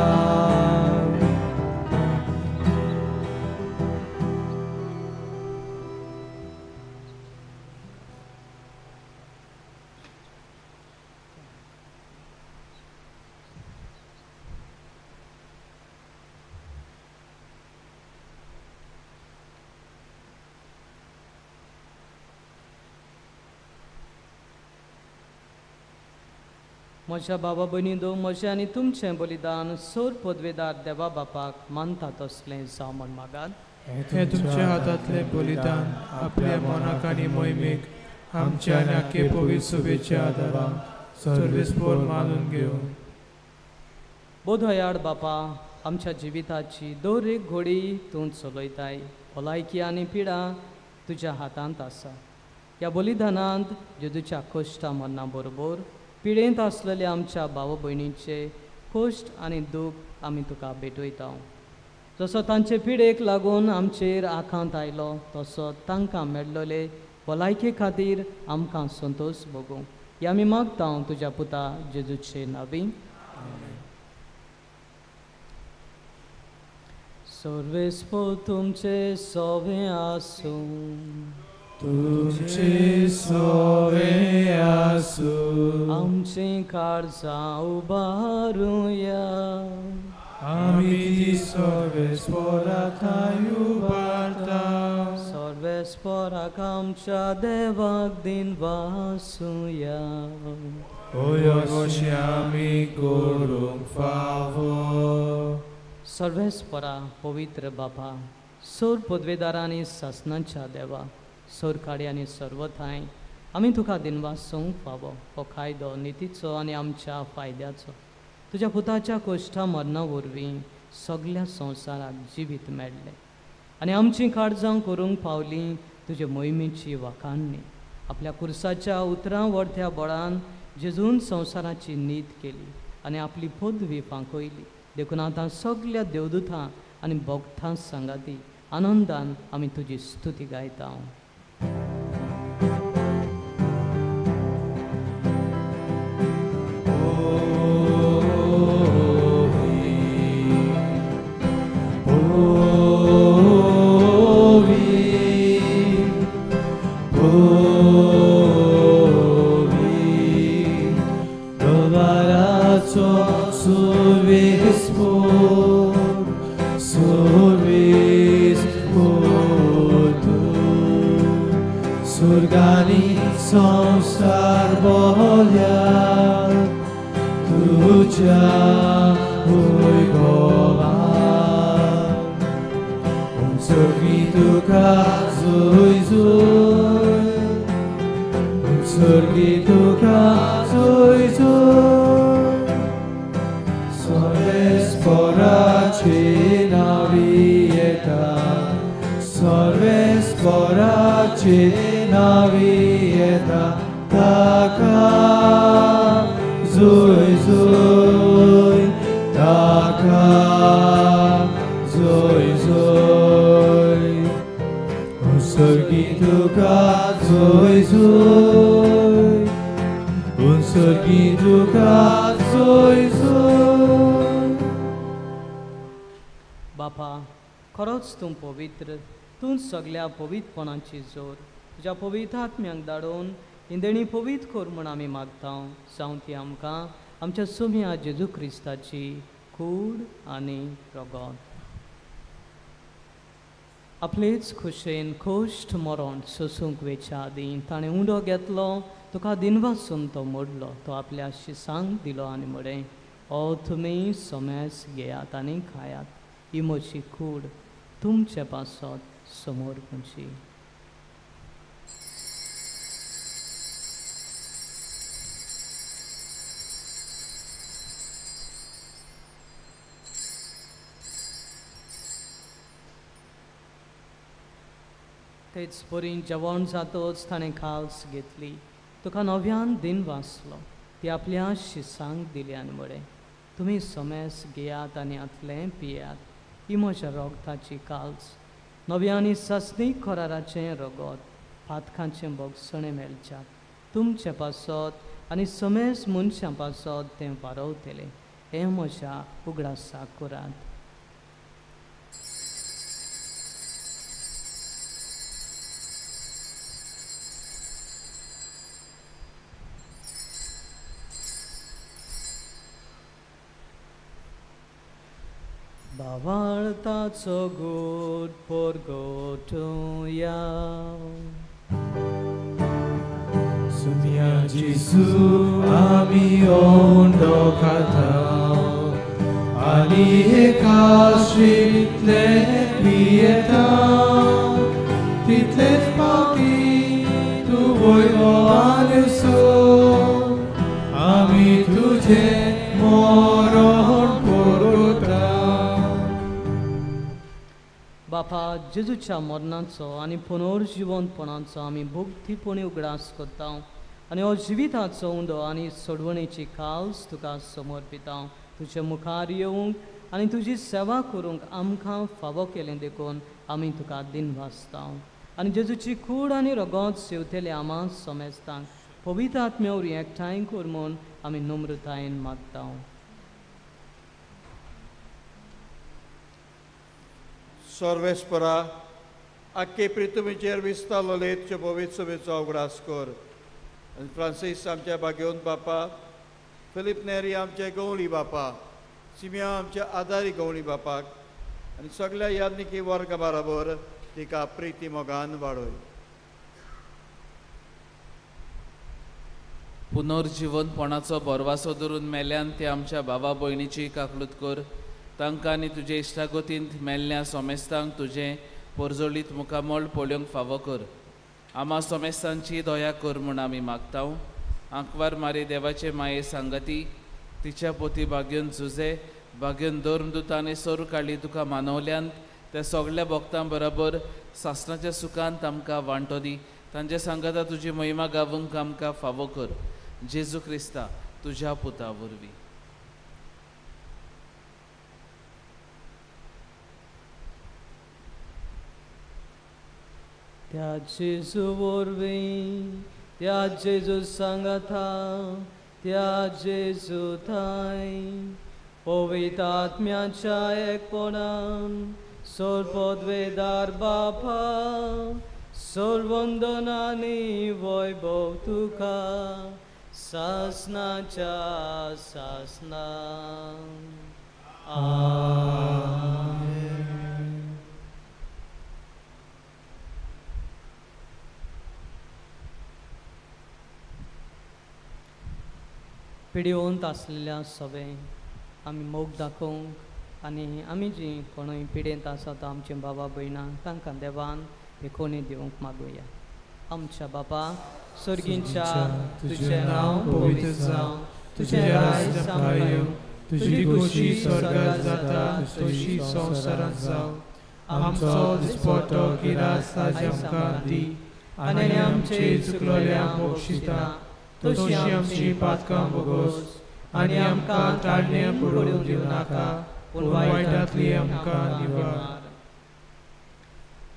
म्हज्या बाबा भयणी दो म्हजें आनी तुमचें बलिदान सोर पदवेदार देवा बापाक मानता तसलें जावं म्हण मागात. हें तुमच्या हातांतलें बलिदान आपल्या मनाक आनी मोहिमेक आमच्या आनी आख्खे पवित्र सभेच्या आदारान सर्वेस्पोर मानून घेवं. बोधयाड बापा, आमच्या जिविताची दर एक घोडी तूं चलयताय. भलायकी आनी पिडा तुज्या हातांत आसा. ह्या बलिदानांत जेजूच्या कश्टा मरणा बरोबर पिडेंत आसलेले आमच्या भाव भयणीचे कश्ट आनी दूख आमी तुका भेटयता. जसो तांचे पिडेक लागून आमचेर आखांत आयलो तसो तांकां मेळ्ळले भलायके खातीर आमकां संतोश भोगूं हे आमी मागता तुज्या पुता जेजूचे नांवी. सर्वेस्पोर तुमचे सोवे आसूं. तुमचे सोवे आसूं. आमचीं काळजां उबारुया. आमी ती सर्वेस्पोरा ठांय उबारता. सर्वेस्पोराक आमच्या देवाक दिनवासुया. अशें आमी करूंक फावो. सर्वेस्पोरा पवित्र बापा, सोर पदवेदारांनी सासनाच्या देवा, सोरकाडी आनी सर्वथांय आमी तुका दिनवासूंक फावो. हो कायदो नितीचो आनी आमच्या फायद्याचो. तुज्या पुताच्या कोश्टा मरणा वरवीं सगल्या संवसाराक जिवीत मेळ्ळें आनी आमचीं काळजां करूंक पावलीं तुजे मोहिमेची वाखाणणी. आपल्या कुर्साच्या उतरां वरत्या बळान जेजून संवसाराची नीत केली आनी आपली पदवी फांकयली. देखून आतां सगल्या देवदूतां आनी भक्तां सांगाती आनंदान आमी तुजी स्तुती गायता. संसार बोल्या तुझ्या वैभवान उत्सर्गी तुका जुय जुय, उत्सर्गी तुका जुय जुय, देवाचे नावी येता ताका जोय जोय, ताका जोय जोय, उत्सर्गी तुका जोय जोय, उत्सर्गी तुका जोय जोय. बापा, खरोच तूं पवित्र, तूं सगल्या पवित्रपणाची जोर. तुज्या पवित्र आत्म्यांक धाडून इंदणी पवित्र कर म्हूण आमी मागता. जावं ती आमकां आमच्या सोम्या जेजू क्रिस्ताची कूड आनी रगत. आपलेच खोशेन खोश्ट मरण सोसूंक वेच्या आदीं ताणें उंडो घेतलो, तुका दिनवासून तो मोडलो, तो आपल्या शिसांक दिलो आनी म्हळें, ओ तुमी सोमेस घेयात आनी खायात, ही म्हजी कूड तुमचे पासत समोर म्हणची. तेच परी जेवण जातच ताणें काल्स घेतली, तुका नव्यान दिन वाचलो, ती आपल्या शिसांक दिली आनी म्हळें, तुमी सोमेस घेयात आनी हांतलें पियात, ही म्हज्या रोगताची काल्स, नव्या आनी सासणीक कराराचें रगत, पातकांचें भोगसणें मेळच्याक तुमचे पासत आनी समेस मनशां पासत तें वारवतलें. हें म्हज्या उगडासाक करात. भावार्थाचो गोड परगटुया. सुम्या जेजू आमी ओंडो खाता आनी हे काशींतले पियेता, तितलेच पावटी तूं वयलो आनी आमी तुजें मरण परगटा. बापा, जेजूच्या मरणाचो आनी पुनर्जिवंतपणाचो आमी भक्तीपणी उगडास करता आनी हो जिविताचो उंडो आनी सोडवणेची काल्स तुका समर्पिता. तुजे मुखार येवंक आनी तुजी सेवा करूंक आमकां फावो केलें देखून आमी तुका दिनवासता. आनी जेजूची कूड आनी रगत सेवतले आमा समेस्तांक पवित्र आत्म्या वरवीं एकठांय कर म्हूण आमी नम्रतायेन मागता. सर्वेस्परा, आख्खे पृथ्वीचेर विस्तारलेले तुजे पवित्र सभेचो उगडास कर. आनी फ्रांसीस आमच्या भाग्यवंत बापा, फिलीप नेरी आमचे गवळी बापा, सिमिया आमच्या आदारी गवळी बापाक आनी सगल्या यादनिकी वर्गा बराबर तिका प्रिती मोगान वाडय. पुनर्जिवंतपणाचो भरवासो धरून मेल्यान ते आमच्या भावा भयणीची काकलूत कर. तांकां आनी तुजे इश्टागतींत मेल्ल्या सोमेस्तांक तुजें पोरजोळीत मुखामळ पळोवंक फावो कर. आमा सोमेस्तांची दया कर म्हूण आमी मागता. आंकवार मारी देवाचे माये सांगती तिच्या पोती भाग्योन झुजे भाग्योन धर्मदूत आनी सोर काडली तुका मानवल्यान त्या सगल्या भक्तां बराबर सासणाच्या सुखांत आमकां वांटो दी. तांचे सांगाता तुजी महिमा गावूंक आमकां फावो कर. जेजू क्रिस्ता तुज्या पुता वरवीं. त्या जेजू वरवीं, त्या जेजू सांगाता, त्या जेजू थांय पवित्र आत्म्याच्या एकपणान सर्वपदवेदार बापा, सर्वंदनानी वैभव तुका सासनाच्या सासना. आमेन. पिडिवंत आसलेल्या सगळे आमी मोग दाखोवंक आनी आमी जीं कोणूय पिडेंत आसात आमचे बाबा भयणां तांकां देवान भेकोणी दिवंक मागुया. आमच्या बापा सर्गींच्या, तुजें नांव पवित्र जावं, तुजें राज्य आमकां येवं, तुजी खोशी स्वर्गात जाता तशी संवसारांत जावं. आमचो दिसपटो गिरास आज आमकां दी आनी आमचे चुकलोल्या बक्षिता तशी आमची पातकां भोगोस आनी आमकां ताळणे पडूंक दिवं नाका पूण वायटांतली आमकां निवार.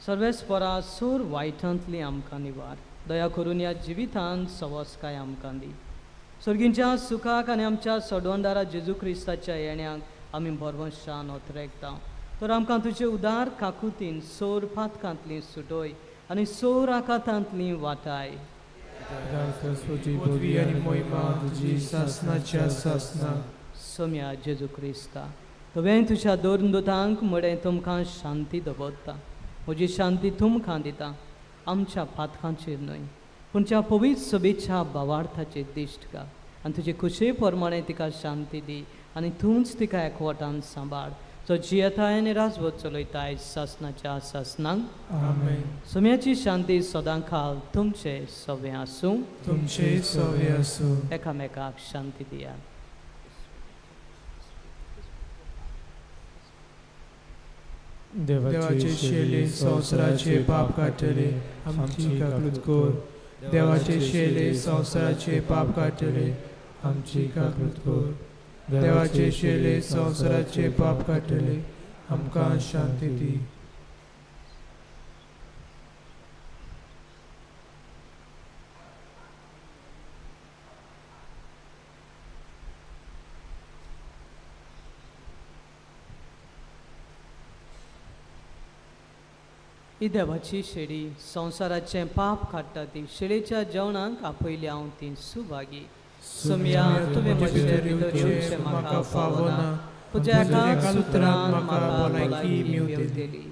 सर्वेस्परा सूर वायटांतली आमकां निवार. दया करून ह्या जिवितांत सवसकाय आमकां दी. सर्गींच्या सुखाक आनी आमच्या सडवंदारा जेजू क्रिस्ताच्या येण्याक आमी भरवंशान ओतरेकता. तर आमकां तुजे उदार काकुतीन सोर पातकांतली सुटोय आनी सोर आकातांतली वाटाय. सोम्या जेजू क्रिस्ता, तुवें तुज्या दोन दुतांक म्हळें तुमकां शांती दवरता, म्हजी शांती तुमकां दिता. आमच्या पातकांचेर न्हय पूण त्या पवित्र सभेच्या भावार्थाचेर दिश्ट घाल आनी तुजे खुशे प्रमाणे तिका शांती दी आनी तूंच तिका एकवटान सांबाळ, जो जियेताय आनी राजवत चलयताय सासनाच्या सासनाक. आमेन. सोम्याची शांती सदां खाल तुमचे सवे आसूं. तुमचे सवे आसूं. एकामेकाक शांती दिया. देवाचे शेले संवसाराचे पाप काडटले आमची काकूत कर. देवाचे शेले संवसाराचे पाप काडटले आमची काकूत कर. देवाचे शेले संवसाराचे पाप काडटले आमकां शांती दी. ही देवाची शेळी संवसाराचें पाप काडटा ती शेळेच्या जेवणाक आपयली हांव ती सुभागी. सोम्या तुवें म्हजे भितर येवचें म्हाका फावो ना, तुज्या एका सुत्रान म्हाका भलायकी मेवतली.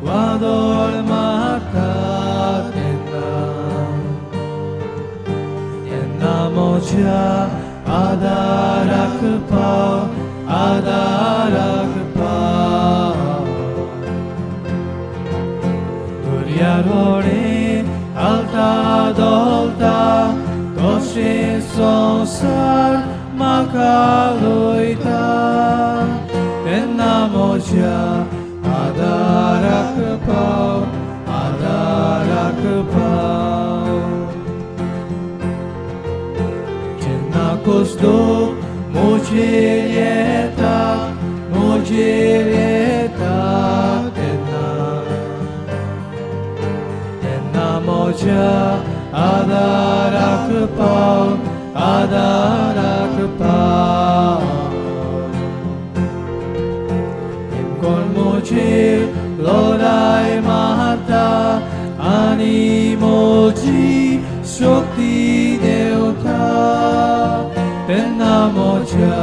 वादळ मारता तेन्ना तेन्ना म्हज्या आदाराक पाव, आदाराक पाव. दर्या रोडे हालता धोलता तशें संवसार म्हाका लयता तेन्ना म्हज्या आदाराक पाव, आदाराक पाव. जेन्ना कसलो म्हजेर येता, म्हजेर येता तेन्ना तेन्ना म्हज्या आदाराक पाव, आदाराक पाव. कोण म्हजेर लढाय मारता आनी म्हजी शक्ती देंवता तेन्ना म्हज्या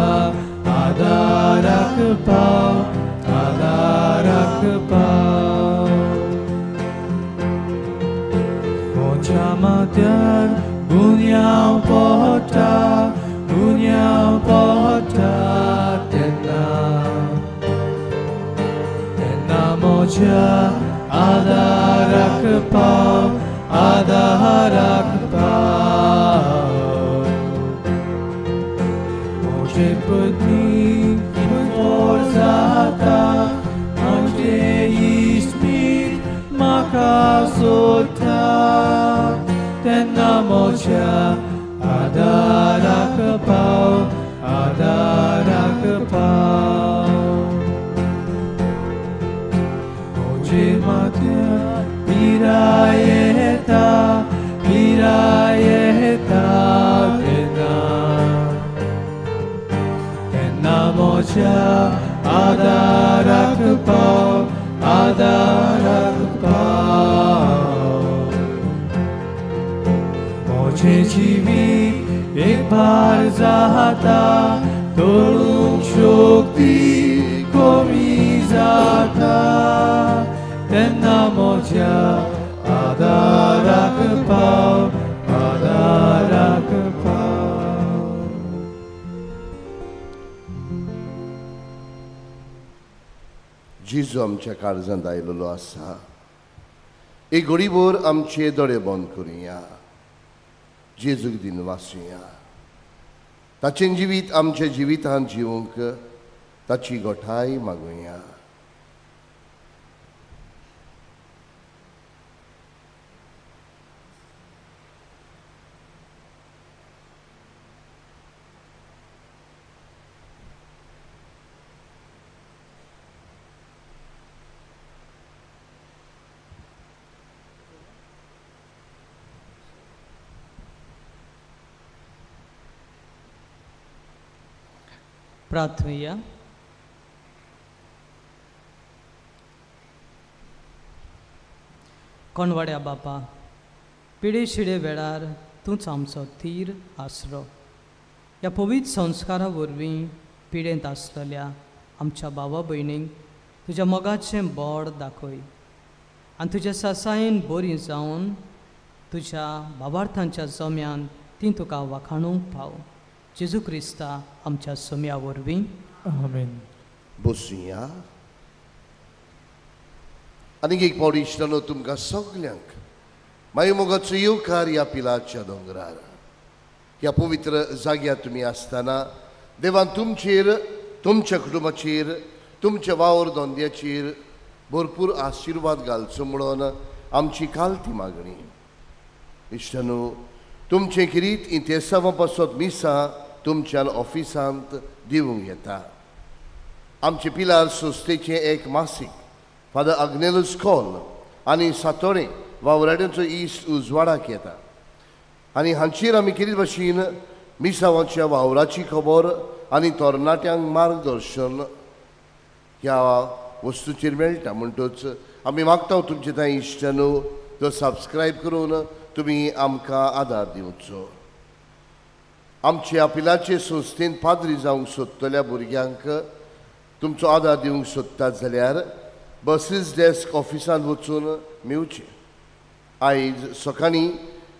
आदाराक पाव, आदाराक पाव. म्हज्या माथ्यार गुन्यांव पडटा, गुन्यांव पडटा तेन्ना तेन्ना म्हज्या आदाराक पाव, आदाराक पाव. म्हजे पत्नी फोर जाता, म्हजे इश्मीत म्हाका सोदता तेन्ना म्हज्या आदाराक पाव, आदाराक पाव. म्हजे माथ्यार पिराय येता, मोज्या आदाराक पाव, आदाराक पाव। मोजें जिवीत एक भार जाता, तोडूंक शक्ती कमी जाता, तेन्ना मोज्या आदाराक पाव, आदाराक पाव। जेजू आमच्या काळजांत आयलेलो आसा। एक घडीभर आमचे दोळे बंद करुया, जेजूक दिन वाचुया, ताचें जिवीत आमच्या जिवितांत जिवंक ताची गोठाय मागुया। प्रार्थुया। कोणवाड्या बापा, पिडे शिडे वेळार तूंच आमचो थीर आसरो। ह्या पवित्र संस्कारा वरवीं पिडेंत आसलेल्या आमच्या भावा भयणींक तुज्या मोगाचें बोड दाखय आनी तुज्या सासायेन बरी जावन तुज्या भावार्थांच्या जम्यान ती तुका वाखाणूंक पाव। जेजू क्रिस्ता आमच्या सोम्या वरवीं, आमेन। बसुया। आनीक एक फावट इश्टानो तुमकां सगल्यांक मागीर मोगाचो येवकार ह्या पिलाच्या दोंगरार, ह्या पवित्र जाग्यार तुमी आसतना देवान तुमचेर, तुमच्या कुटुंबाचेर, तुमच्या वावर धंद्याचेर भरपूर आशिर्वाद घालचो म्हणून आमची कालती मागणी। इश्टानो, तुमचें किरीत इंतेसांवा पासत मिसां तुमच्यान ऑफिसांत दिवंक येता। आमचे पिलार संस्थेचें एक मासीक फादर आग्नेलस कॉल आनी सातोळें वावराड्यांचो इश्ट उजवाडाक येता आनी हांचेर आमी कितें भाशेन मिसांवाच्या वावराची खबर आनी तरणाट्यांक मार्गदर्शन ह्या वस्तूचेर मेळटा। म्हणटच आमी मागता तुमचे थंय इश्टानो तो सबस्क्रायब करून तुमी आमकां आदार दिवचो। आमच्या पिलाचे संस्थेन पाद्री जावंक सोदतल्या भुरग्यांक तुमचो आदार दिवंक सोदतात जाल्यार बसीस डेस्क ऑफिसांत वचून मेवचें। आयज सकाळीं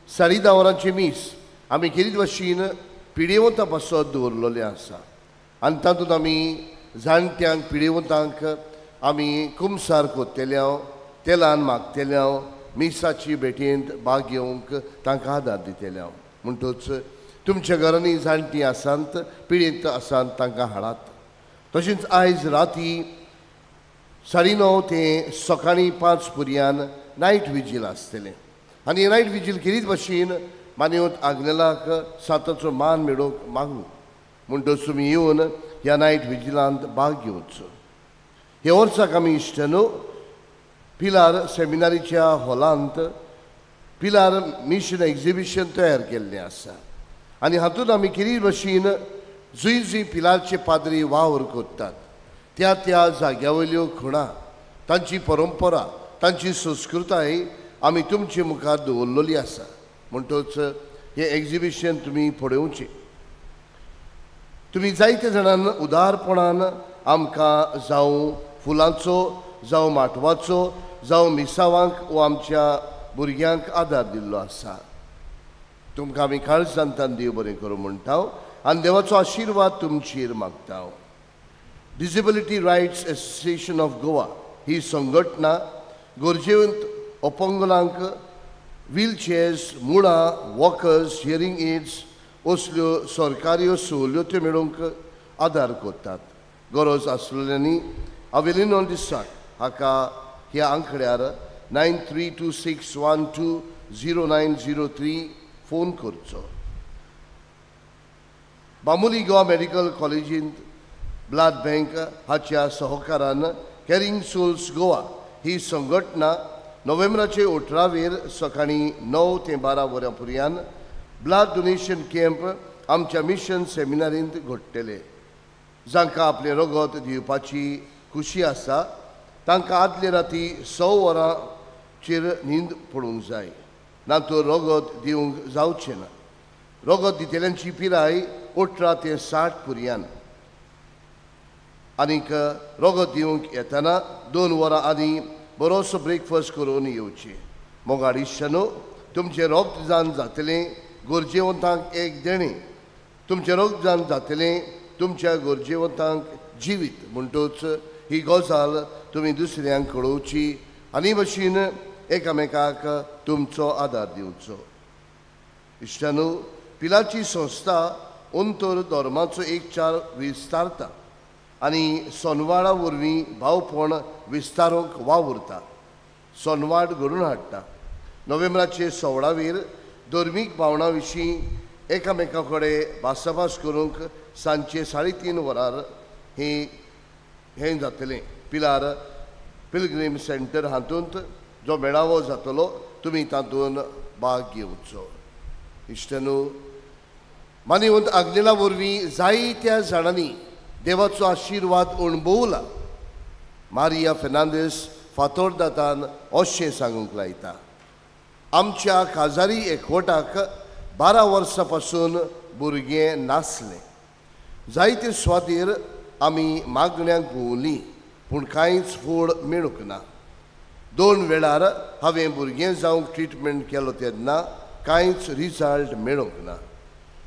10:30 वरांचें मीस आमी खेरीत भाशेन पिडेवंता पासत दवरलेलें आसा आनी तातूंत आमी जाणट्यांक, पिडेवंतांक आमी कुमसार कोत्तेले, तेलान मागतेले, मिसाची भेटेंत भाग घेवंक तांकां आदार दितले। म्हणटच तुमच्या घरांनी जाणटीं आसात, पिडेंत आसात, तांकां हाडात। तशेंच आयज राती 9:30 ते सकाळीं 5 पर्यंत नायट विजील आसतलें आनी नायट विजील खेरीत भाशेन मान्यवत आग्नेलाक साताचो मान मेळोवंक मागूं। म्हणटच तुमी येवन ह्या नायट विजिलांत भाग घेवचो। हे वर्साक आमी इश्टानो पिलार सेमिनारीच्या हॉलांत पिलार मिशन एक्झिबिशन तयार केल्लें आसा आनी हातूंत आमी खेरीत भाशेन जंय जंय पिलारचे पाद्री वावर करतात त्या त्या जाग्या वयल्यो खुणा, तांची परंपरा, तांची संस्कृताय आमी तुमचे मुखार दवरलेली आसा। म्हणटच हें एक्झिबिशन तुमी पळोवचें। तुमी जायते जाणान उदारपणान आमकां जावं फुलांचो, जावं माटवाचो, जावं मिसावांक वो आमच्या भुरग्यांक आदार दिल्लो आसा। तुमकां आमी काळजांतल्यान देव बरें करूं म्हणटा आनी देवाचो आशिर्वाद तुमचेर मागता। Disability rights association of Goa ही संघटना गरजेवंत अपंगलांक व्हीलचेअर्स, मुळां, वॉकर्स, हियरींग एड्स असल्यो सरकारी सवलत्यो मेळोवंक आदार करतात। गरज आसलेल्यांनी अवेलिनो दिसाक हाका ह्या आंकड्यार 9326120903 फोन करचो। बांबोली गोवा मेडिकल कॉलेजींत ब्लड बँक हाच्या सहकारान कॅरिंग सोल्स गोवा ही संघटना नोव्हेंबराचे 18वेर सकाळीं 9 ते 12 वरां पर्यंत ब्लड डोनेशन कॅम्प आमच्या मिशन सेमिनारींत घडटले। जांकां आपलें रगत दिवपाची खुशी आसा तांकां आदले राती 6 वरांचेर न्हीद पडूंक जाय, ना तर रगत दिवंक जावचें ना. रगत दितल्यांची पिराय 18 ते 60 पुरयान आनीक रगत दिवंक येतना 2 वरां आदीं बरोसो ब्रेकफास्ट करून येवचें. मोगाळ इश्टांनो, तुमचें रगतदान जातलें गरजेवंतांक एक देणें, तुमचें रगतदान जातलें तुमच्या गरजेवंतांक जिवीत. म्हणटूच ही गजाल तुमी दुसऱ्यांक कळोवची आनी भशेन एकामेकाक तुमचो आदार दिवचो. इश्टांनो, पिलाची संस्था अंतर धर्माचो एकचार विस्तारता आनी सोनवाडा वरवीं भावपण विस्तारूंक वावुरता, सोनवाड घडून हाडटा. नोव्हेंबराचे 16वेर धर्मीक भावनां विशीं एकामेका कडेन भासाभास करूंक सांजचे 3:30 वरार हें जातलें. पिलार पिलग्रीम सेंटर हातूंत जो मेळावो जातलो तुमी तातूंत भाग घेवचो. इश्टांनो, मानवंत आग्नेला वरवीं जायत्या जाणांनी देवाचो आशिर्वाद अणभवला. मारिया फेर्नांदीस फातोर्दातान अशें सांगूंक लायता, आमच्या काजारी एकवटाक 12 वर्सां पासून भुरगें नासलें. जायते सुवातेर आमी मागण्यांक भोंवलीं पूण कांयच फळ मेळूंक ना. 2 वेळार हांवें भुरगें जावंक ट्रिटमेंट केलो तेन्ना कांयच रिजल्ट मेळूंक ना.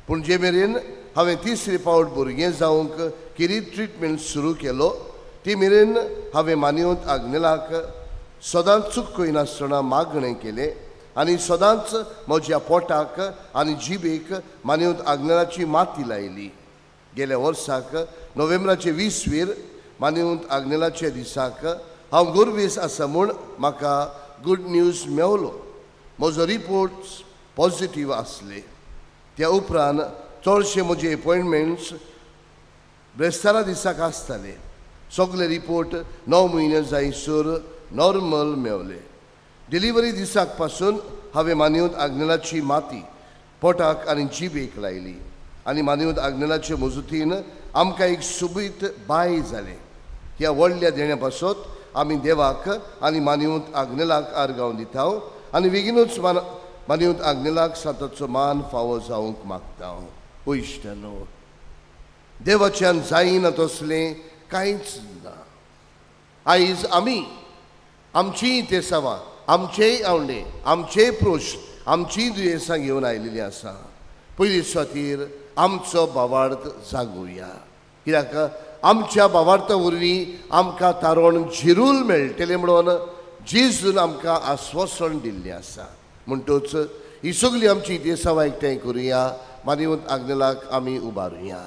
पूण जे मेरेन हांवें तिसरे फावट भुरगें जावंक किरीट ट्रिटमेंट सुरू केलो ती मेरेन हांवें मानवंत आग्नेलाक सदांच चूक करिनासतना मागणें केलें आनी सदांच म्हज्या पोटाक आनी जिबेक मानवंत आग्नेलाची माती लायली. गेल्या वर्साक नोव्हेंबराचे 20वेर मानवंत आग्नेलाच्या दिसाक हांव गर्वेस आसा म्हूण म्हाका गूड न्यूज मेवलो. म्हजो रिपोर्ट्स पॉजिटीव आसले. त्या उपरांत चडशे म्हजे एपॉयंटमेंट्स ब्रेस्तारा दिसाक आसताले. सगळे रिपोर्ट 9 म्हयने जायसर नॉर्मल मेवले. डिलिव्हरी दिसाक पासून हांवें मानवंत आग्नेलाची माती पोटाक आनी जिबेक लायली आनी मानवंत आग्नेलाचे मजतीन आमकां एक सोबीत बाय जालें. ह्या व्हडल्या देण्या पासत आमी देवाक आनी मानवंत आग्नेलाक आर्गांव दिता आनी बेगीनूच मानवंत आग्नेलाक सांताचो मान फावो जावंक मागता. इश्टांनो, देवाच्यान जायना तसलें कांयच ना. आयज आमी आमचीय तेसावां, आमचेय आवंडे, आमचेय प्रश्न, आमचीय दुयेंसां घेवन आयिल्लीं आसा. पयली सुवातेर आमचो भावार्थ जागोवया, कित्याक आमच्या भावार्था वरवीं आमकां तारण झिरूल मेळटलें म्हणून जेजून आमकां आस्वासन दिल्लें आसा. म्हणटूच ही सगळी आमची देसावां एकठांय करुया, मानवंत आग्नेलाक आमी उबारुया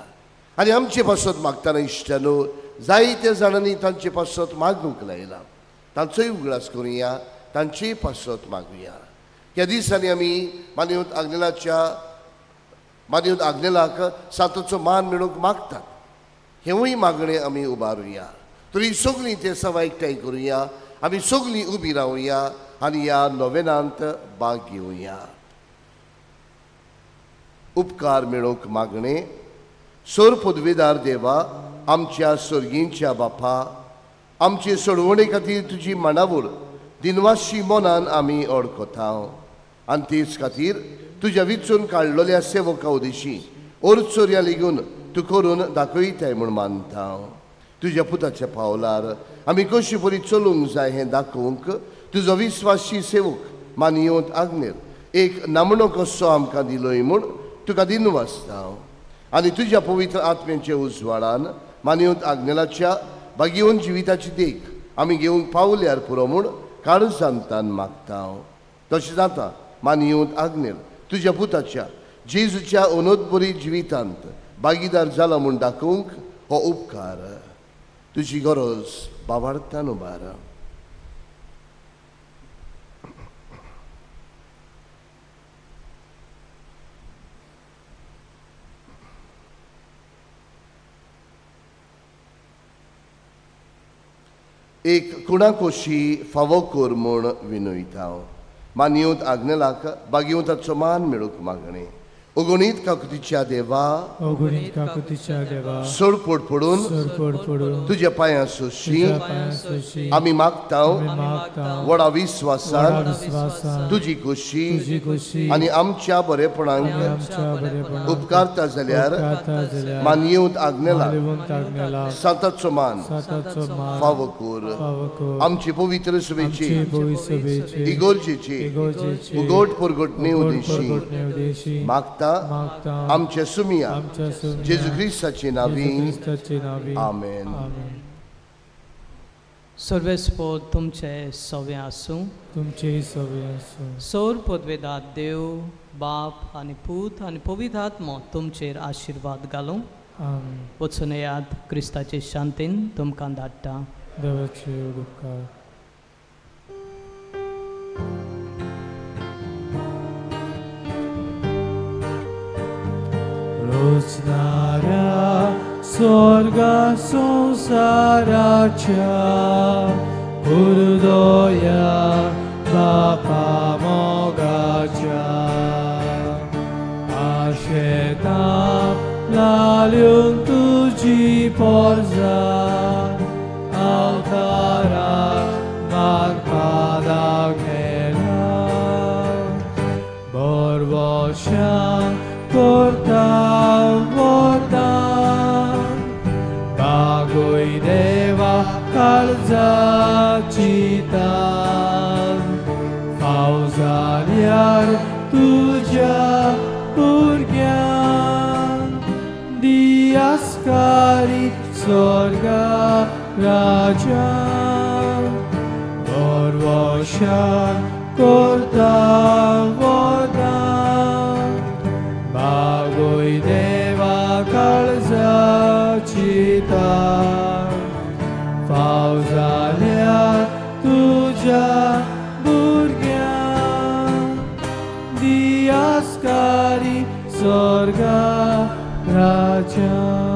आनी आमचे पासत मागतना इश्टांनो जायत्या जाणांनी तांचे पासत मागूंक लायला, तांचोय उगडास करुया, तांचेय पासत मागुया. ह्या दिसांनी आमी मानवंत आग्नेलाक सांताचो मान मेळोवंक मागतात, हेंवूय मागणें आमी उबारुया. तरी सगळीं तेसावां एकठांय करुया, आमी सगळीं उबी रावया आनी ह्या नोवेनांत भाग घेवया. उपकार मेळोवंक मागणें. सोर पदवेदार देवा, आमच्या सर्गींच्या बापा, आमचे सोडवणे खातीर तुजी मांडावळ दिनवाशी मनान आमी अडकता आनी तेच खातीर तुज्या विचून काडलेल्या सेवका उदेशी ओरचोरया लेगून तूं करून दाखयताय म्हूण मानता. तुज्या पुताच्या पावलार आमी कशी बरी चलूंक जाय हें दाखोवंक तुजो विस्वासी सेवक मानवंत आग्नेल एक नामणो कसो आमकां दिलोय म्हूण तुका दिनवासता आनी तुज्या पवित्र आत्म्याच्या उजवाडान मानवंत आग्नेलाच्या भाग्यवंत जिविताची देख आमी घेवंक पावल्यार पुरो म्हूण काळजांतान मागता. तशें जाता मानवंत आग्नेल तुज्या पुताच्या जेजूच्या अनोदबरी जिवितांत भागीदार जाला म्हूण दाखोवंक हो उपकार तुजी गरज बावार्थान उबार. एक कुणाकोशी फावो कर म्हूण विनयता. मानवंत आग्नेलाक भाग्यवंताचो मान मेळूंक मागणें. अगणीत काकुतीच्या देवा, अगणीत काकुतीच्या देवा, सोडपोड पडून तुज्या पांयां सोशी आमी मागता व्हडा विस्वासान तुजी खोशी आनी आमच्या बरेपणाक उपकारता जाल्यार मानयेवंत आग्नेला सांताचो मान फावो कर. आमची पवित्र सभेची इगोर्जेची उगोट परगटणे उदेशी मागता आमच्या सुमिया जेजू क्रिस्ताचे नांवी, आमेन. सर्वेस्पोद तुमचे सवे आसूं, तुमचे सवे आसूं. सोर पदवेदात देव बाप आनी पूत आनी पवित्र आत्मो तुमचेर आशिर्वाद घालूं. वचून येयात, क्रिस्ताचे शांतीन तुमकां धाडटा. देवाचे उपकार. रोजनाऱ्या स्वर्गा संसाराच्या हृदया बापा मोगाच्या आशेता लाल्यून तुजी पोरजा अवतारा मागपादा गेला बरवशान करता वरदान बागोय देवा काळजाची तान फाव जाल्यार तुज्या भुरग्यान दियास्कारी स्वर्गा राजान बरवशान करता वरदान बागोय देवा काळजाची तान फाव जाल्यार तुज्या भुरग्यान दियास्कारी स्वर्गा राजान.